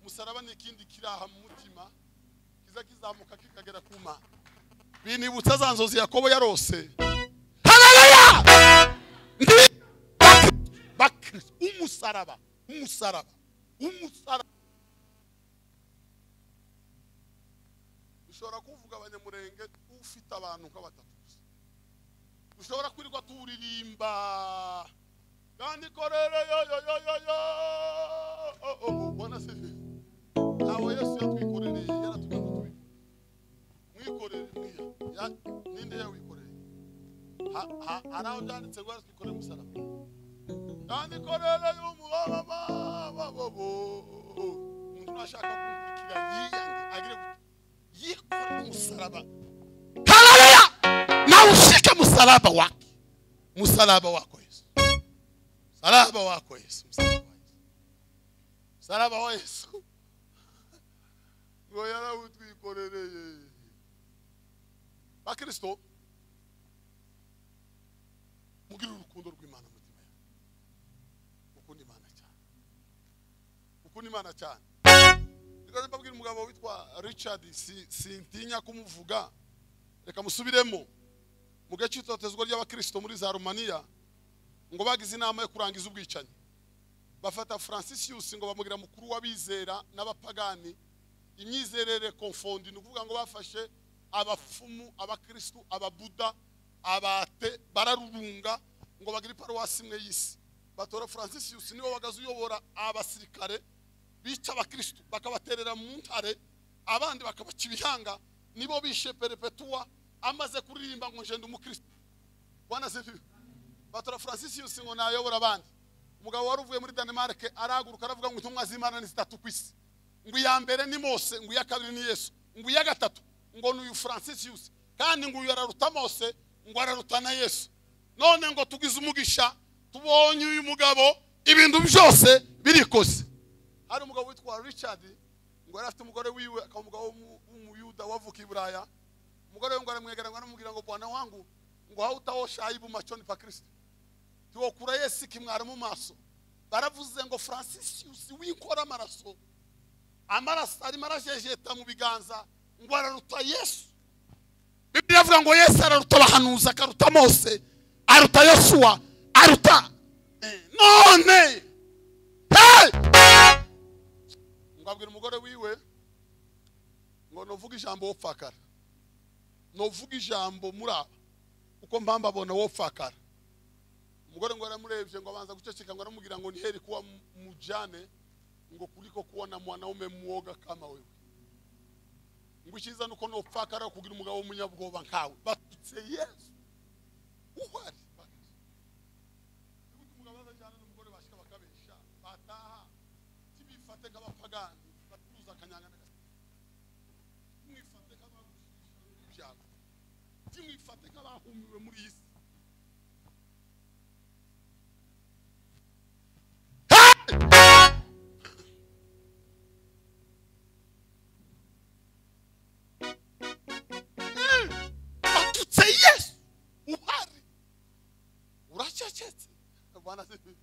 Umusaraba ni ikindi kiraha mu mutima kiza kizamuka kikagera ku Mana. Binibutsa za nzozi Yakobo yarose. Haleluya! Umusaraba Umusaraba, umusaraba. Ushobora kuvuga abanyamurenge ufite abantu nka batatu gusa. Ushobora kwirirwa turirimba kandi korere yo yo yo yo yo. Bwana sifi. Ntawe Yesu yatwikorereye, yaratubwiye ngo tubikore. Mwikorere mwiya. Ninde yawikoreye? Hari aho byanditse ngo yaratwikoreye umusaraba. Kandi korere y'umubaba babo. Umuntu nashaka kumurikira yiyange agire yikorere umusaraba. Haleluya! Na ushike msalaba wake. Msalaba wako Yesu. Msalaba wako Yesu. Msalaba wa Yesu. Msalaba wa Yesu. Ngo yarawutwikorereye. Bakristo mugire urukundo rw'Imana mutima yawe. Ukunda Imana cyane. Ukunda Imana cyane. Reka mbabwire umugabo witwa Richard, sintinya kumuvuga. Reka musubiremo. Mu gace cy'itotezwa ry'abakristo muri za Romania ngo bagize inama yo kurangiza ubwicanyi. Bafata Francisius ngo bamugira mukuru w'abizera n'abapagani. Imyizerere confondi, ni ukuvuga ngo bafashe abafumu, abakristo, ababuda, abate bararurunga ngo bagire paruwasi imwe y'isi. Batora Francisius niwe wagaze uyobora abasirikare bica abakristo bakabaterera mu ntare, abandi bakabaca ibihanga. Nibo bishe Perpetua amaze kuririmba ngo njenda umukristo. Bwana sifiwe. Batora Francisius ngo nayobora abandi. Umugabo wari uvuye muri Denmark arahaguruka aravuga ngo intumwa z'Imana ni zitatu ku isi. Ngo iya mbere ni Mose, ngo iya kabiri ni Yesu, ngo iya gatatu ngo ni uyu Francisius, kandi ngo uyu araruta Mose, ngo araruta na Yesu. None ngo tugize umugisha tubonye uyu mugabo, ibintu byose birikoze. Hari umugabo witwa Richard ngo yari afite umugore wiwe, akaba umugabo w'umuyuda wavuka i Buraya. Umugore we ngo aramwegera ngo aramubwira ngo bwana wangu ngo hautaosha aibu machoni pa Kristo. Tiwokura Yesu kimwara mu maso. Baravuze ngo Francisius wikora amaraso, amaraso arimo arajejeta mu biganza ngo araruta Yesu. Bibiliya ivuga ngo Yesu araruta abahanuzi, akaruta Mose, aruta Yosuwa, aruta none. Hey! Ngo abwira umugore wiwe ngo novuga ijambo wopfakara. Novuga ijambo muri aba uko mpamba abona wopfakara. Umugore ngo aramurebye ngo abanza guceceka ngo aramubwira ngo ni heri kuwa mujane ngo kuliko kuona mwanaume muoga kama wewe. Ngo icyiza nuko nopfakara kugira umugabo w'umunyabwoba nkawe. Batutse Yesu uhari. Umugabo azajyana n'umugore bashika bakabesha bataha tibifate nk'abapagani batuza akanyanga mwifate nk'abagushisha ibyago, timwifate nk'abahumiwe muri iyi si. Batutse Yesu uhari. Uracecetse. Bwana sifiwe.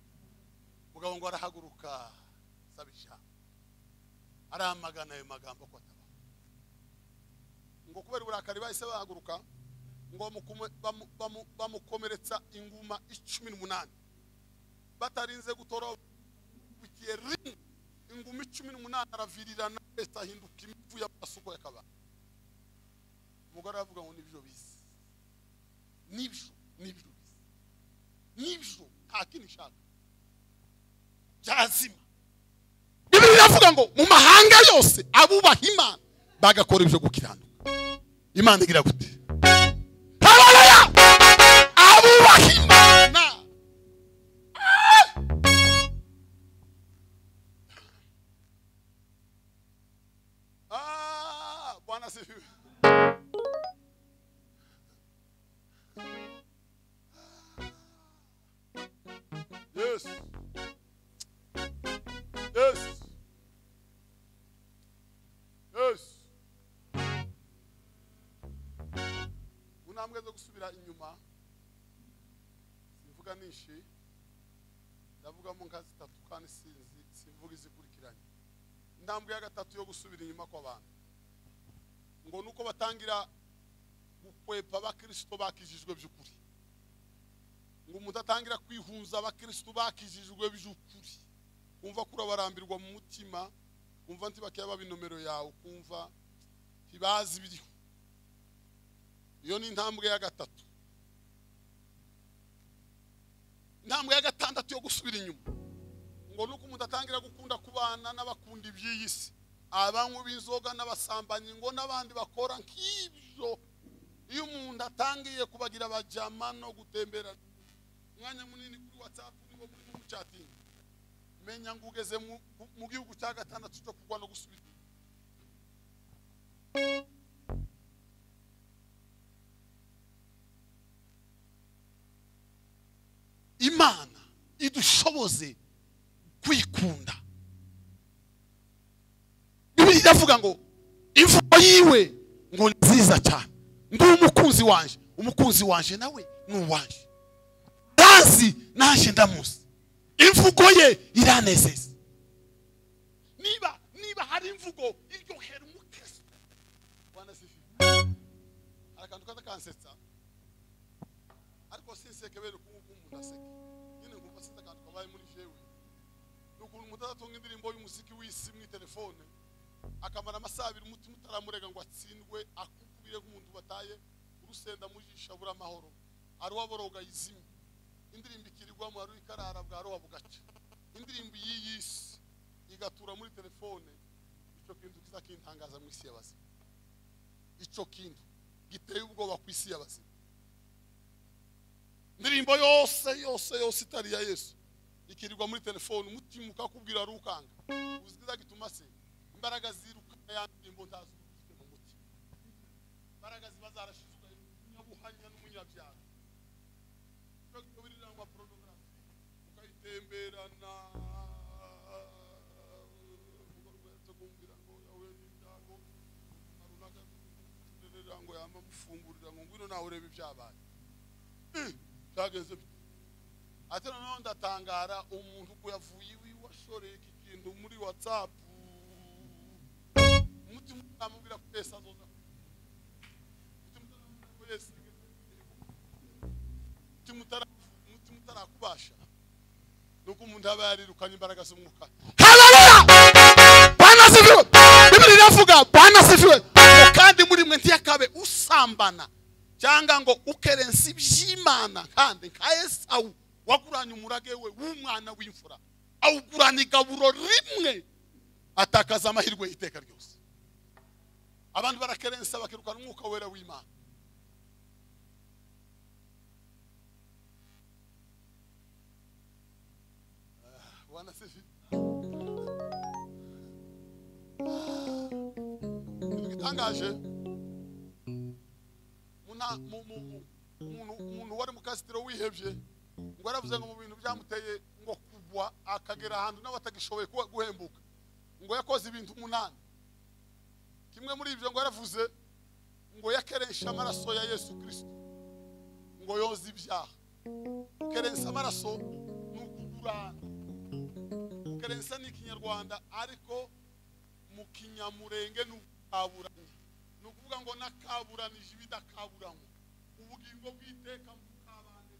Mugabo ngo arahaguruka sabisha aramagana ayo magambo ko ataba. Ngo kubera uburakari bahise bahaguruka ngo bamukomeretsa inguma 18 batarinze gutora bikiye rimwe inguma 18 aravirirana wese ahinduka imivu y'amasuko yakaba. Umugore aravuga ngo nibyo bizi, nibyo nibyo bizi, nibyo nta kindi nshaka byazima. Bibiliya iravuga ngo mu mahanga yose abubaha Imana bagakora ibyo gukiranuka. Imana igira gute? Haleluya! Abubaha Imana. Ah, Bwana sifiwe. Yes. Yes. Yes. Unambwe zo gusubira inyuma simvuga nishi, ndavuga mu nka zitatu kandi sinzi simvuga izikurikiranye. Intambwe ya gatatu yo gusubira inyuma kw'abantu ngo nuko batangira gukwepa abakristo bakijijwe by'ukuri. Ngo umuntu atangira kwihunza abakristo bakijijwe by'ukuri. Kumva kurabarambirwa mu mutima, kumva ntibakiya babinomero yawe, kumva ntibazi biriho. Iyo ni intambwe ya gatatu. Intambwe ya gatandatu yo gusubira inyuma ngo nuko umuntu atangira gukunda kubana n'abakunda iby'iyi si, abanywi b'inzoga n'abasambanyi ngo n'abandi bakora nk'ibyo. Iyo umuntu atangiye kubagira abajama no gutembera umwanya munini kuri WhatsApp nibo muri mu chatting, menya ngo ugeze mu gihugu cya gatandatu cyo kugwa no gusubira. Imana idushoboze kwikunda. Bibiliya iravuga ngo imvugo yiwe ngo ni nziza cyane, ndi umukunzi wanje, umukunzi wanje nawe ni uwanje, ndazi naje ndamuzi, imvugo ye iranezeza. Niba hari imvugo iryohera umukristo, Bwana sifi. Akantu kaza kansetsa, ariko sinseke bere ukuntu umuntu aseke nyine, ngumva sinzi akantu kabaye muri jewe. Nukuntu umuntu adatunga indirimbo y'umuziki w'isi mu telefone akamara amasaha abiri umutima utaramurega ngo atsindwe, akukubire nk'umuntu bataye urusenda mujisha bura amahoro, ari waboroga izimye indirimbo ikirirwamo, ari ikarara bwa roha bugaca, indirimbo y'iyi si igatura muri telefone. Icyo kintu kizakintangaza mu isi y'abazima, icyo kintu giteye ubwoba ku isi y'abazima. Indirimbo yose yose yose itari ya Yesu ikirirwa muri telefone, umutima ukakubwira arukanga. Uziza gituma se imbaraga ziruka ya ndirimbo ntazo ufite mu mutima, imbaraga ziba zarashizuka umunyabuhanya n'umunyabyaha. Cyo birirangwa pornography ukayitemberana, kumbwira ngo yawe n'ibyago arunaka ngo yama mufungurira ngo ngwino nawe urebe ibyabaye byageze. Ati noneho ndatangara umuntu ko yavuye iwe washoreye iki kintu muri WhatsApp, umutima utamubwira ko Yesu azoza, umutima utamubwira ko Yesu, umutima utarakubasha. Nuko umuntu aba yarirukanye imbaraga z'umwuka. Haleluya! Bwana sifiwe. Bibiliya iravuga Bwana sifiwe, kandi muri mwe ntiyakabe usambana cyangwa ngo ukerensa iby'Imana, kandi nka Esawu waguranye umurage we w'umwana w'imfura, awugurana igaburo rimwe, atakaza amahirwe iteka ryose. Abantu barakerensa bakirukana umwuka wera w'Imana. Bwana sifiwe. Igitangaje, umuntu wari mu kasitiro wihebye ngo yaravuze ngo mu bintu byamuteye ngo kugwa akagera ahantu nawe atagishoboye guhembuka, ngo yakoze ibintu 8. Kimwe muri ibyo ngo yaravuze ngo yakeresha amaraso ya Yesu Kristo ngo yoze ibyaha. Ukerensa amaraso ni ukugurana. Ukerensa ni ikinyarwanda ariko mu kinyamurenge ni ukukaburanya. Ni ukuvuga ngo nakaburanije ibidakaburanywa, ubugingo bw'iteka mbukabane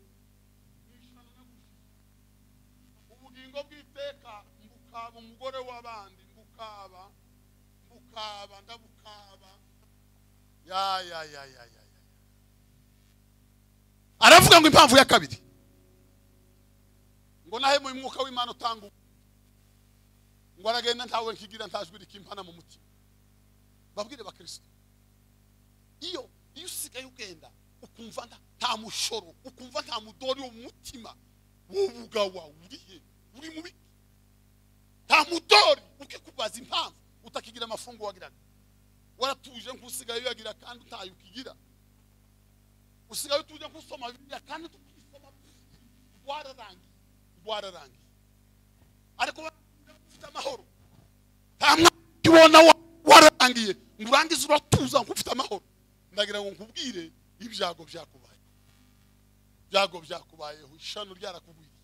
mwishana nagushije, ubugingo bw'iteka mbukaba umugore w'abandi, mbukaba ndabukaba ya ya ya ya ya. Aravuga ngo impamvu ya kabiri ngo nahemuye umwuka w'Imana utanga, ngo aragenda ntawe nkigira ntajwi rikimpana mu mutima. Babwire bakristo, iyo usigaye ugenda ukumva nta mushoro, ukumva nta mudori wo mu mutima, wowe urihe uri mubi, nta mudori, ukikubaza impamvu utakigira amafungo wagiraga, waratuje nkusigaye uyagira kandi utayo ukigira, usigaye utuje nkusoma Bibiliya kandi tukisoma rwararangiye, ariko ufite amahoro nta mwibona wararangiye ngo urangize uratuza nk'ufite amahoro. Ndagira ngo nkubwire ibyago byakubaye, ibyago byakubayeho, ishano ryarakugwiriye,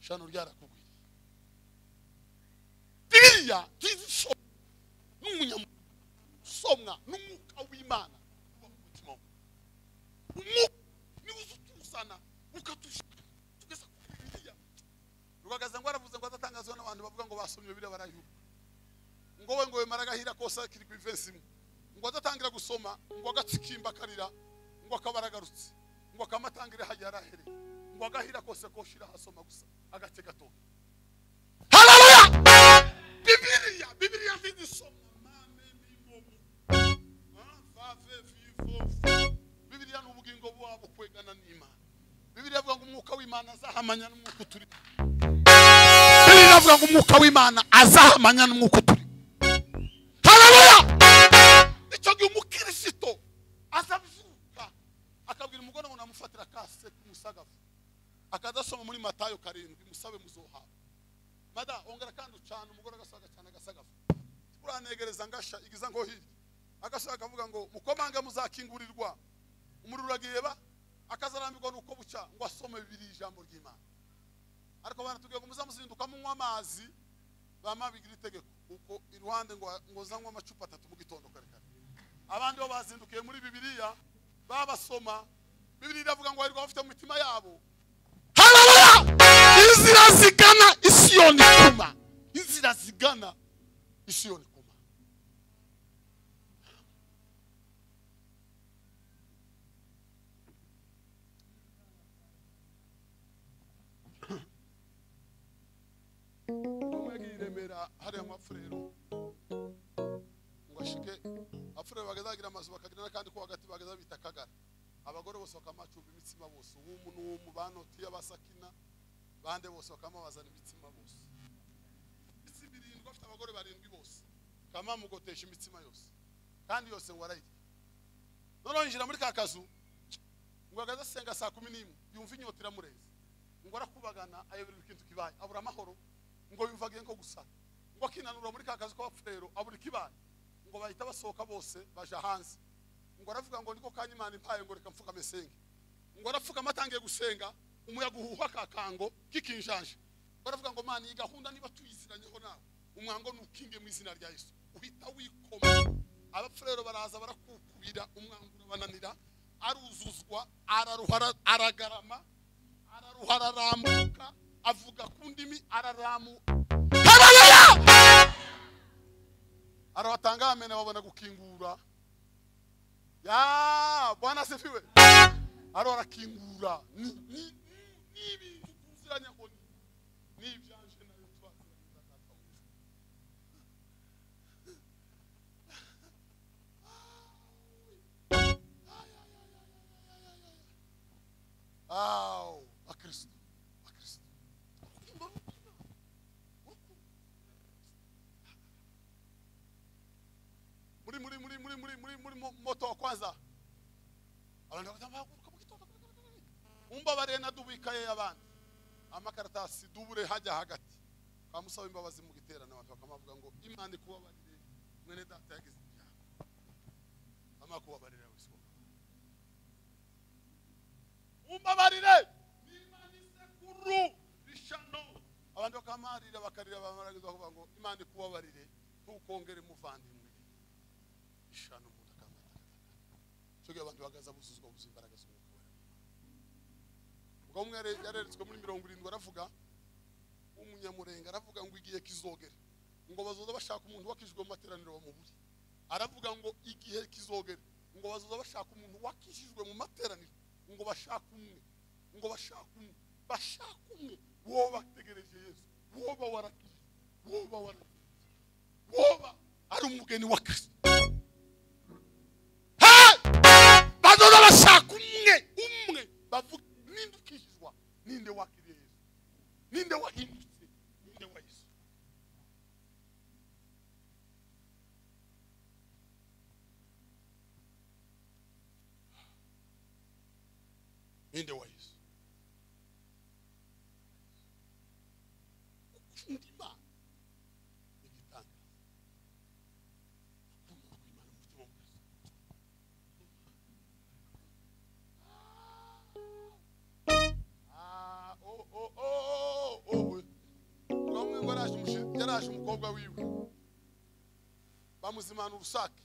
ishano ryarakugwiriye. Bibiliya tuzisoma n'umunyamusomwa n'umwuka w'Imana uba mu mutima we. Umwuka niwo uzutusana ukatushaka tugeza kuri Bibiliya. Rugagaza ngo aravuze ngo Agahira kosa kiri ku verse imwe. Ngo adatangira gusoma ngo agatsikimba karira ngo akabaragarutse ngo akamatangire hajya arahere ngo agahira kose koshira hasoma gusa agace gato. Haleluya! Bibiliya ndisoma mame mimomu. Fa ve fi fo. Bibiliya n'ubugingo bwabo kwegana n'Imana. Bibiliya avuga ngo umwuka w'Imana azahamanya n'umwuka uturi. Bibiliya avuga ngo umwuka w'Imana azahamanya n'umwuka uturi. Haleluya! Icyo gihe umukristo azavuka akabwira umugore ngo namufatira kase kumusagafu. Akadasoma muri Matayo 7 musabe muzoha. Mada ongera kandi ucana umugore agasaga cyane agasagafu. Uranegereza ngasha igiza ngo hirya. Agashaka avuga ngo mukomange muzakingurirwa. Umuriro uragiye ba akazarambirwa nuko buca ngo asome bibiri ijambo ry'Imana. Ariko bana tugiye ngo muzamuzinduka munywa amazi bama bigira itegeko uko iruhande ngo ngozanywa amacupa 3 mu gitondo kare kare. Abandi bo bazindukiye muri Bibiliya babasoma Bibiliya iravuga ngo bari bafite mu mitima yabo. Haleluya! Inzira zigana Isiyoni kuma. Inzira zigana Isiyoni kuma. Remera hari amafurero ngo ashike afurero bagazagira amazu bakagira kandi ko hagati bagaza bita kagara abagore bose bakamacumba imitsima bose uwumu n'uwumu banoti y'abasakina bande bose bakamabazana imitsima bose imitsima 7 afite abagore 7 bose kamamugotesha imitsima yose kandi yose ngo arayirya. None yinjira muri kakazu ngo agaza senga saa 11 yumva inyota iramureza ngo arakubagana ayobera ikintu kibaye abura amahoro ngo yumvagiye nko gusara ngo akinanura muri kakazu kw'abapfurero abura ikibaye ngo bahita basohoka bose baja hanze ngo aravuga ngo niko kanya Imana impaye ngo reka mfukame senge ngo arapfukama atangiye gusenga umuyaga uhuha kakango kikinjanje ngo aravuga ngo Mana iyi gahunda niba tuyiziranyeho nawe umwango nukinge mu izina rya Yesu uhita wikoma. Abapfurero baraza barakukubira umwango urabananira aruzuzwa araruhara aragarama araruhara arambuka avuga ku ndimi araramu. Haleluya! Arabatanga amene babona gukingura. Ya Bwana asifiwe. Arakingura ni ni ibintu tuziranya ngo ni ibyanje nayo twaziranye data. Au, a Cristo. Muri moto wa kwanza abantu bakavuga mu gitondo umbabare na dubikaye abandi amakaratasi dubure hajya hagati kamusaba imbabazi mu giterana abantu bakamavuga ngo Imana ikubabarire mwene data yagize ibyaha amakubabarire wese umbabarire Imana isekuru bishano abantu bakamarira bakarira bamaragiza bavuga ngo Imana ikubabarire ntukongere muvandimwe ishano umuntu akamata. Cyo abantu bagaza busuzwa buzimbaraga z'umwuka wera. Ubwo umwe yareretswe muri 70 aravuga umunyamurenga aravuga ngo igihe kizogera ngo bazoza bashaka umuntu wakijwe mu materaniro bamuburi. Aravuga ngo igihe kizogera ngo bazoza bashaka umuntu wakijijwe mu materaniro ngo bashaka umwe ngo bashaka umwe bashaka umwe wo bategereje Yesu woba warakijwe woba warakijwe woba ari umugeni wa Kristo. Bazoza bashaka umwe umwe bavuga ninde ukijijwa ninde wakiriye Yesu ninde wahindutse ninde wa Yesu. Ninde wa Yesu. Gukunda Imana ni igitangaza. Gukunda Imana mu mutima w'Umukristo. Bamwe ngo yaraje umukobwa wiwe bamuzimana urusake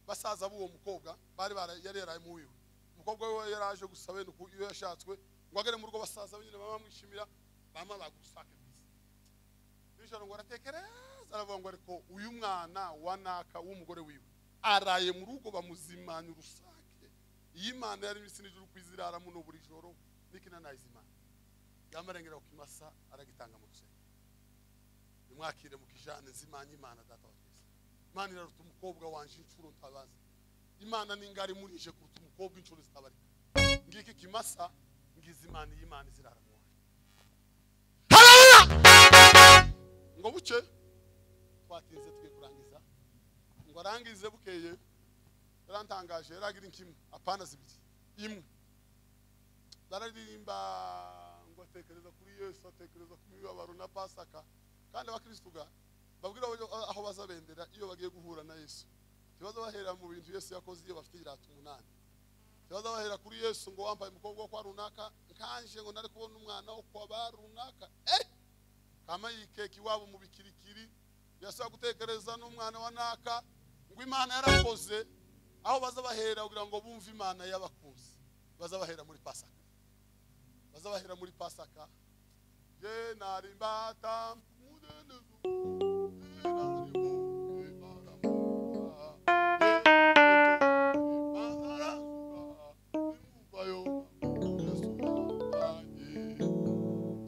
basaza b'uwo mukobwa bari yari yaraye mu wiwe umukobwa we yaraje gusaba nuko iyo yashatswe ngo agere mu rugo basaza nyine bamwishimira bama bagusake bwiza nijoro ngo aratekereza Aravuga ngo ariko uyu mwana wa naka w'umugore wiwe araye mu rugo bamuzimanya urusake. Iyi Imana yari imisi n'ijuru kwizirara muno buri joro nikina nayizimana. Yamarengera ukimasa aragitanga mu rusenge. Nimwakire mukijane zimanya Imana data wa twese. Imana iraruta umukobwa wanje inshuro ntabazi. Imana ningari murije kuruta umukobwa inshuro zitabarika. Ngiki kimasa ngizimana Imana izirara mu wanje. Haleluya! Ngo buce twatinze twe kurangiza. Ngo arangize bukeye yarantangaje yaragira inkimwe apana zibiri imwe. Bararirimba ngo atekereza kuri Yesu, atekereza ku mibabaro na Pasaka. Kandi abakristo ga babwira aho bazabendera iyo bagiye guhura na Yesu. Tibaza bahera mu bintu Yesu yakoze iyo bafite iratu 8. Tibaza bahera kuri Yesu ngo wambaye umukobwa wo kwa runaka nkanje ngo nari kubona umwana wo kwa ba runaka. Kama yikeki wabo mu bikirikiri yasaba gutekereza n'umwana wa naka ngo Imana yarakoze. Aho baza bahera kugira ngo bumve Imana yabakunze. Baza bahera muri Pasaka. Baza bahera muri Pasaka. Je narimbata mudenezo.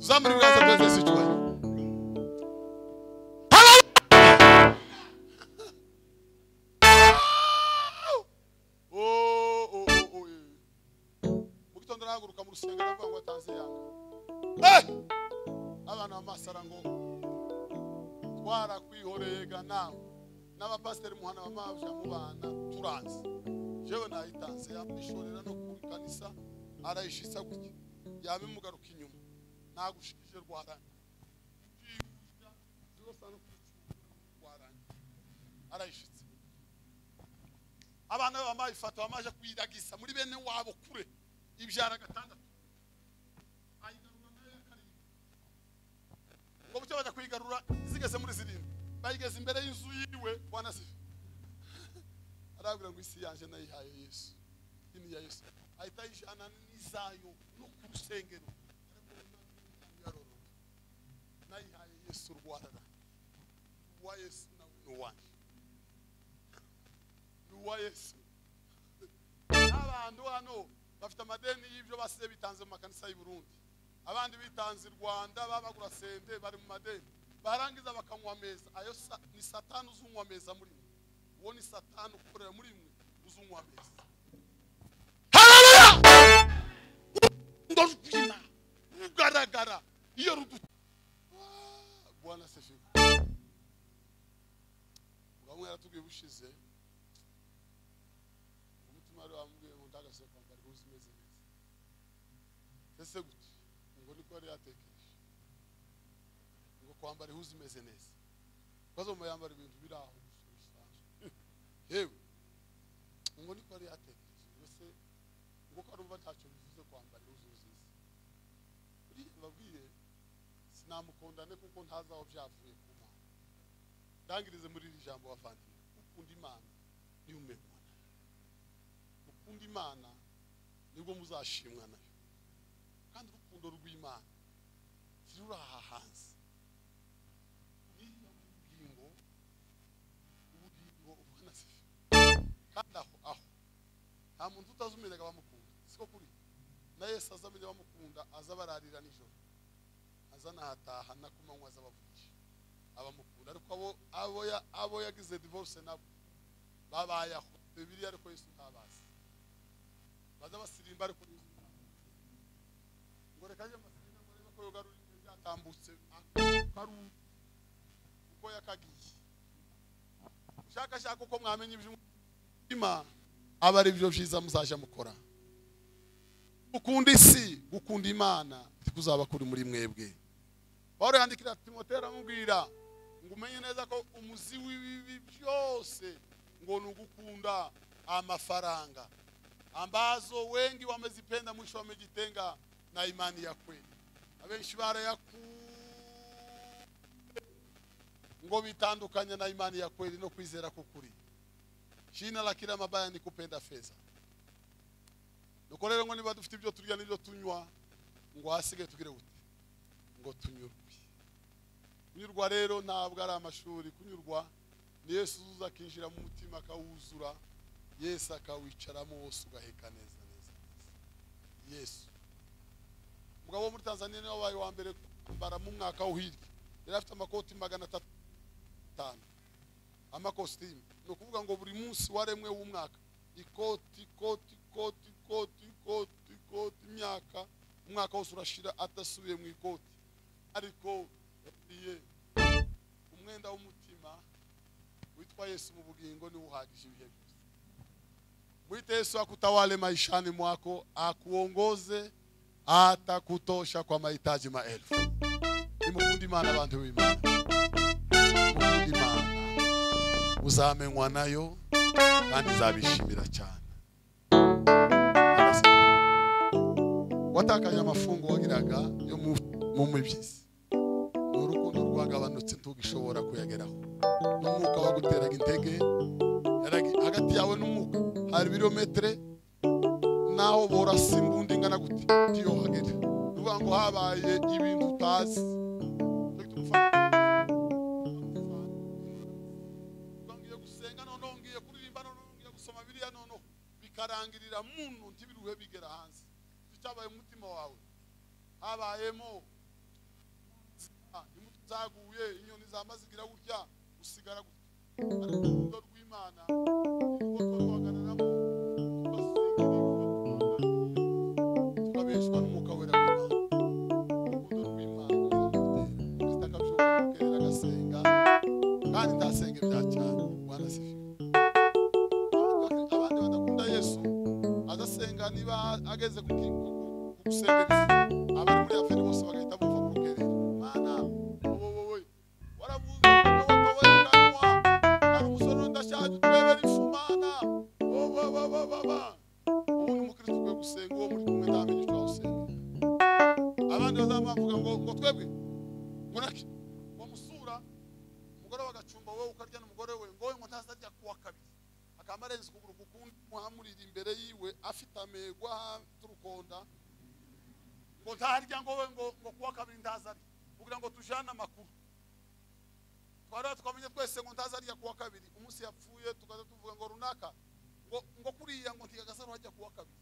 Zamuri ibiganza byose icyubahiro. Mu gitondo arahaguruka mu rusengero aravuga ngo atanze yanga. Abana b'amasara ngo twarakwihorega nawe n'abapasiteri muhana bamaje mu bana turanze. Jewe nayitanze yamishorera no ku kanisa arayishitsa gutya yabimugaruka inyuma nagushikije rwaranye arayishitse. Abana bamaye ifata bamaje kuyiragisa muri bene wabo kure ibyara gatandatu ayigarura nayo karindwi. Ngo bucyo baja kuyigarura zigeze muri zirindwi bayigeze imbere y'inzu yiwe bwana sifi. Arabwira ngo isi yanje nayihaye Yesu, ini ya Yesu ahita yijana n'izayo no ku rusengero nayihaye Yesu rwarara wa Yesu nawe ni uwanje ni uwa Yesu. Abantu hano bafite amadeni y'ibyo basize bitanze mu makanisa y'u Burundi, abandi bitanze i Rwanda babagura sente bari mu madeni barangiza bakanywa ameza. Ayo ni Satani uzunywa ameza muri mwe. Uwo ni Satani ukorera muri mwe uzunywa ameza. Haleluya! Ndorwina rugaragara iyo rudu Bwana asifiwe. Bamwe yaratubwiye bushize umutima wari wamubwiye ngo ndagase kwambara impuzu imeze neza. Ese gute ngo niko yari yatekereje ngo kwambara impuzu imeze neza bazo muyambara ibintu biri aho bisanzwe. Yewe ngo niko yari yatekereje ngo se ngo ko arumva ntacyo bivuze kwambara impuzu nziza. Buriya babwiye sinamukondane kuko ntazi aho byavuye ku Mana. Ndangirize muri iri jambo bavandimwe, ukunda Imana niyo umenywa nayo. Ukunda Imana nibwo muzashimwa nayo. Kandi urukundo rw'Imana ruraha hanze. Niyo ubugingo ubugingo ubona sifi. Kandi aho aho nta muntu utazumenyaga bamukunda, siko kuri na Yesu azamenya bamukunda azabararira nijoro azanahataha na kumanywa azabavugisha abamukunda. Ariko abo yagize divorce nabo babayaho Bibiliya, ariko Yesu ntabazi baza basirimba, ariko Yesu ngo reka aje masirimba ngo arebe ko yogarura ibyo byatambutse karu uko yakagiye. Ushakashaka uko mwamenye iby'umutima aba ari byo byiza muzaja mukora. Gukunda isi, gukunda Imana kuzaba kuri muri mwebwe. Paulo yandikira Timoteyo aramubwira ngo umenye neza ko umuzi w'ibibi byose ngo ni ugukunda amafaranga ambazo wengi wamezipenda mwisho wamejitenga na imani ya kweli. Abenshi barayaku ngo bitandukanye na imani ya kweli no kwizera kukuri. Shina la kila mabaya ni kupenda fedha. Nuko rero ngo niba dufite ibyo turya n'ibyo tunywa ngo hasige tugire gute ngo tunyurwe. Kunyurwa rero ntabwo ari amashuri. Kunyurwa ni Yesu uza akinjira mu mutima akawuzura, Yesu akawicaramo wose ugaheka neza neza. Yesu umugabo wo muri Tanzania niwe wabaye wa mbere kwambara mu mwaka wo hirya, yari afite amakoti 305 amakositimu. Ni ukuvuga ngo buri munsi waremwe w'umwaka ikoti koti koti koti koti koti, imyaka umwaka wose urashira atasubiye mu ikoti. Ariko iye umwenda w'umutima witwa Yesu mu bugingo ni uhagije ibihe byose. Mwite Yesu akutawale maishani mwako, akuongoze, atakutosha kwa mahitaji maelfu. Nimukunde Imana abantu b'Imana, mukunde Imana muzamenywa nayo kandi izabishimira cyane. Watakaje amafungo wagiraga yo mu mibyizi, ni urukundo rwagabanutse ntugishobora kuyageraho. N'umwuka waguteraga intege, hagati yawe n'umwuka hari ibirometere, naho borasa imbunda ingana gute ntiyohagere. Ni ukuvuga ngo habaye ibintu utazi. Ngiye gusenga noneho, ngiye kuririmba noneho, ngiye gusoma biriya noneho, bikarangirira muntu ntibiruhe bigera hanze. Icyabaye mu mutima wawe habayemo imbuto zaguye, inyoni zamazigira gutya, usigara gutya. Ariko urukundo rw'Imana nirwo twahagararamo, tukabeshwa n'umwuka wera w'Imana. Urukundo rw'Imana Kristo akabyuka mukerera agasenga, kandi ndasenga ibya cyane. Bwana asifiwe. Abandi badakunda Yesu adasenga, niba ageze ku gusenga abari muri aferi bose bagahita bumva ku rukerera. Mana wowe waravuze ngo wowe kanwa ari umusore ndashaje uturebera ifu Mana wowe baba. Ubu ni umukristo ukwiye gusenga, uwo muri kumwe ntamenye icyo awusenga. Abandi bazamuvuga ngo twebwe ngo naki wamusura umugore w'agacumba, wowe ukarya n'umugore we ngo ngo ntazarya kuwa kabiri, akaba arenze ukuguru kukundi muhamurira imbere yiwe afite amegwa turukonda ngo ntarya ngo we ngo kuwa kabiri ntazarya, kugira ngo tujane amakuru. Twara twamenye twese ngo ntazarya kuwa kabiri. Umunsi yapfuye tukaza tuvuga ngo runaka ngo kuriya ngo ntigagasaro hajya kuwa kabiri.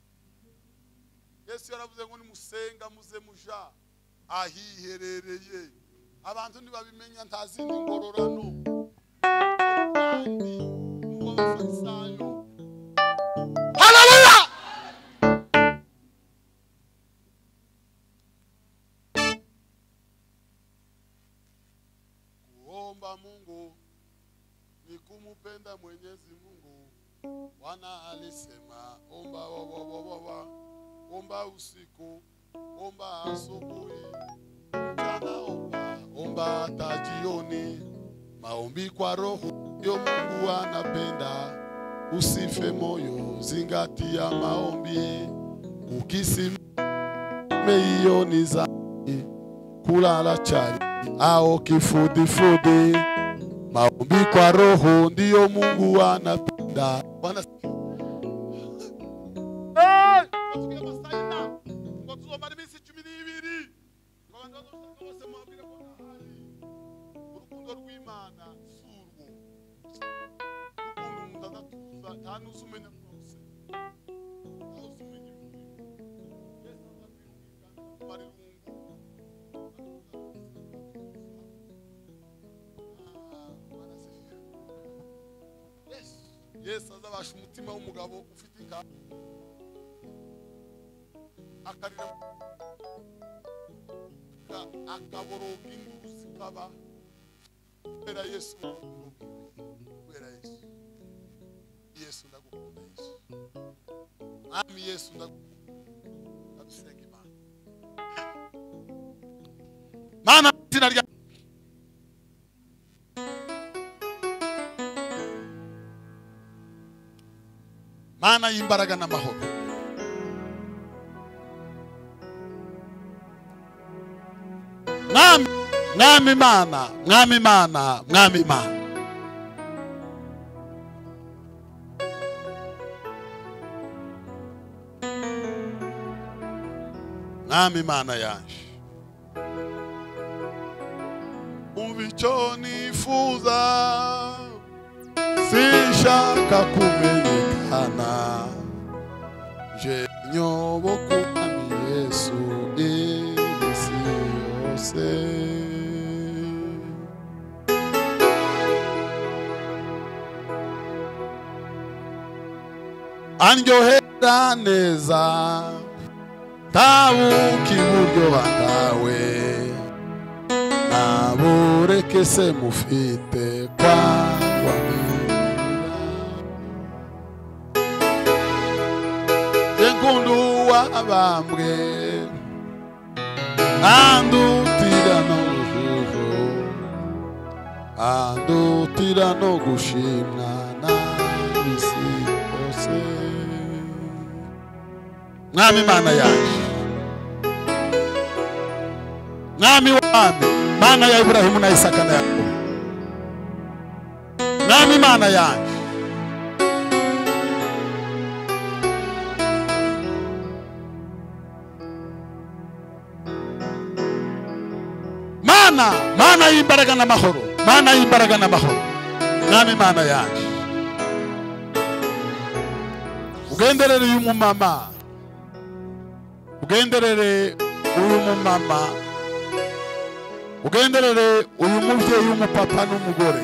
Yesu yaravuze ngo nimusenga muze muja ahiherereye. Abantu ntibabimenya, nta zindi ngororano. Kandi n'uw'abafarisayo. Haleluya! Kuomba Mungu ni kumupenda Mwenyezi Mungu. Bwana alisema omba wa omba usiku, omba asubuhi, mchana omba, omba hata jioni. Maombi kwa roho yo Mungu anapenda. Usife moyo, zingatia maombi. Ukisime hiyo ni dhambi, kulala chali au kifudifudi. Maombi kwa roho ndiyo Mungu anapenda. Bwana urukundo rw'Imana surwo urukundo umuntu adatuza nta n'uzumenya rwose, nta uzumenya ibintu. Yesu aza kwirungika kumara irungu. Yesu azabasha umutima w'umugabo ufite inka akarira akaboroga induru zikaba kubera Yesu, kubera Yesu. Yesu ndagukunda Yesu, Mwami Yesu ndagukunda. Dusenga Imana. Mana izina rya Mana y'imbaraga n'amahoro. Mwami, Mwami Mana, Mwami Mana, Mwami Mana. Mwami Mana yanje. Umva Ntacyo nifuza, sinshaka kumenyekana, je nyoboka Umwami Yesu iminsi yose. Andyohera neza tabuka iburyo bwawe, nabureke se mufite kwangwa nkundu wabambwe, andutira no guhuho, andutira no gushimwa n'ab'isi bose. Mwami Mana yanjye, Mwami w'abami, Mana ya Iburahimu na Isaka na Yakobo, Mwami Mana yanjye, Mana, Mana y'imbaraga n'amahoro, Mana y'imbaraga n'amahoro, Mwami Mana yanjye, ugenderere uyu mumama, ugenderere uyu mumama, ugenderere uyu mubyeyi w'umupapa n'umugore,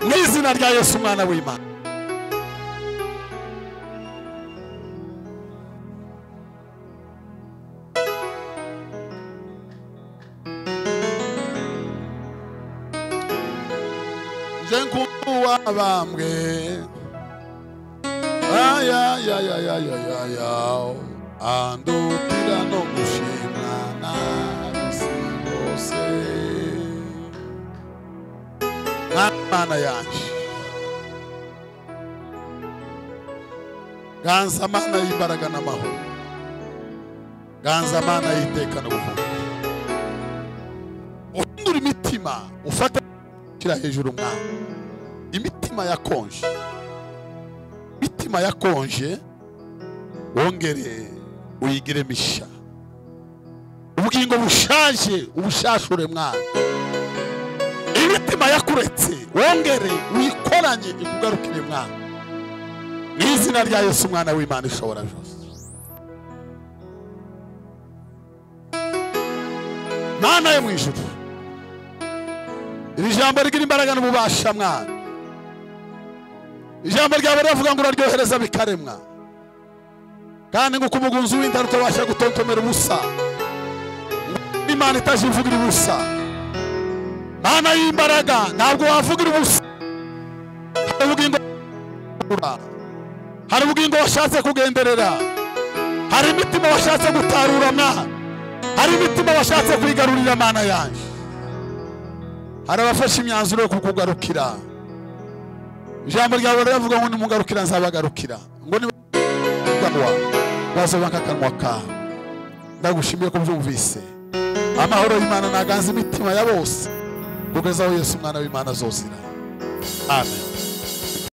mw'izina rya Yesu umwana w'Imana. Nje nkundu wabambwe, aya ya ya ya ya ya ya, andutira no gushimwa n'ab'isi bose. Mana yanjye, ganza Mana y'imbaraga n'amahoro, ganza Mana y'iteka n'ubuhoro, uhindura imitima, ufate shyira hejuru Mwana, imitima yakonje, imitima yakonje wongere uyigire misha, ubugingo bushaje ubushashure Mwana, imitima yakuretse wongere uyikoranye ikugarukire Mwana, mu izina rya Yesu umwana w'Imana ishobora byose. Mana yo mu ijuru, iri jambo rigira imbaraga n'ububasha Mwana, ijambo ryawe riravuga ngo uraryohereza bikaremwa, kandi ngo umugunzi w'intare utabasha gutontomera ubusa, Imana itajivugira ubusa. Mana y'imbaraga ntabwo wavugira ubusa. Hari ubugingo washatse kugenderera, hari imitima washatse gutarura Mwana, hari imitima washatse kwigarurira Mana yanjye, hari abafashe imyanzuro yo kukugarukira. Ijambo ryawe riravuga ngo nimugarukira nzabagarukira, ngo nibagarukira bazoba nk'akanwa kawe. Ndagushimiye ko byumvise. Amahoro y'Imana naganza imitima ya bose kugeza aho Yesu umwana w'Imana azozira. Amen.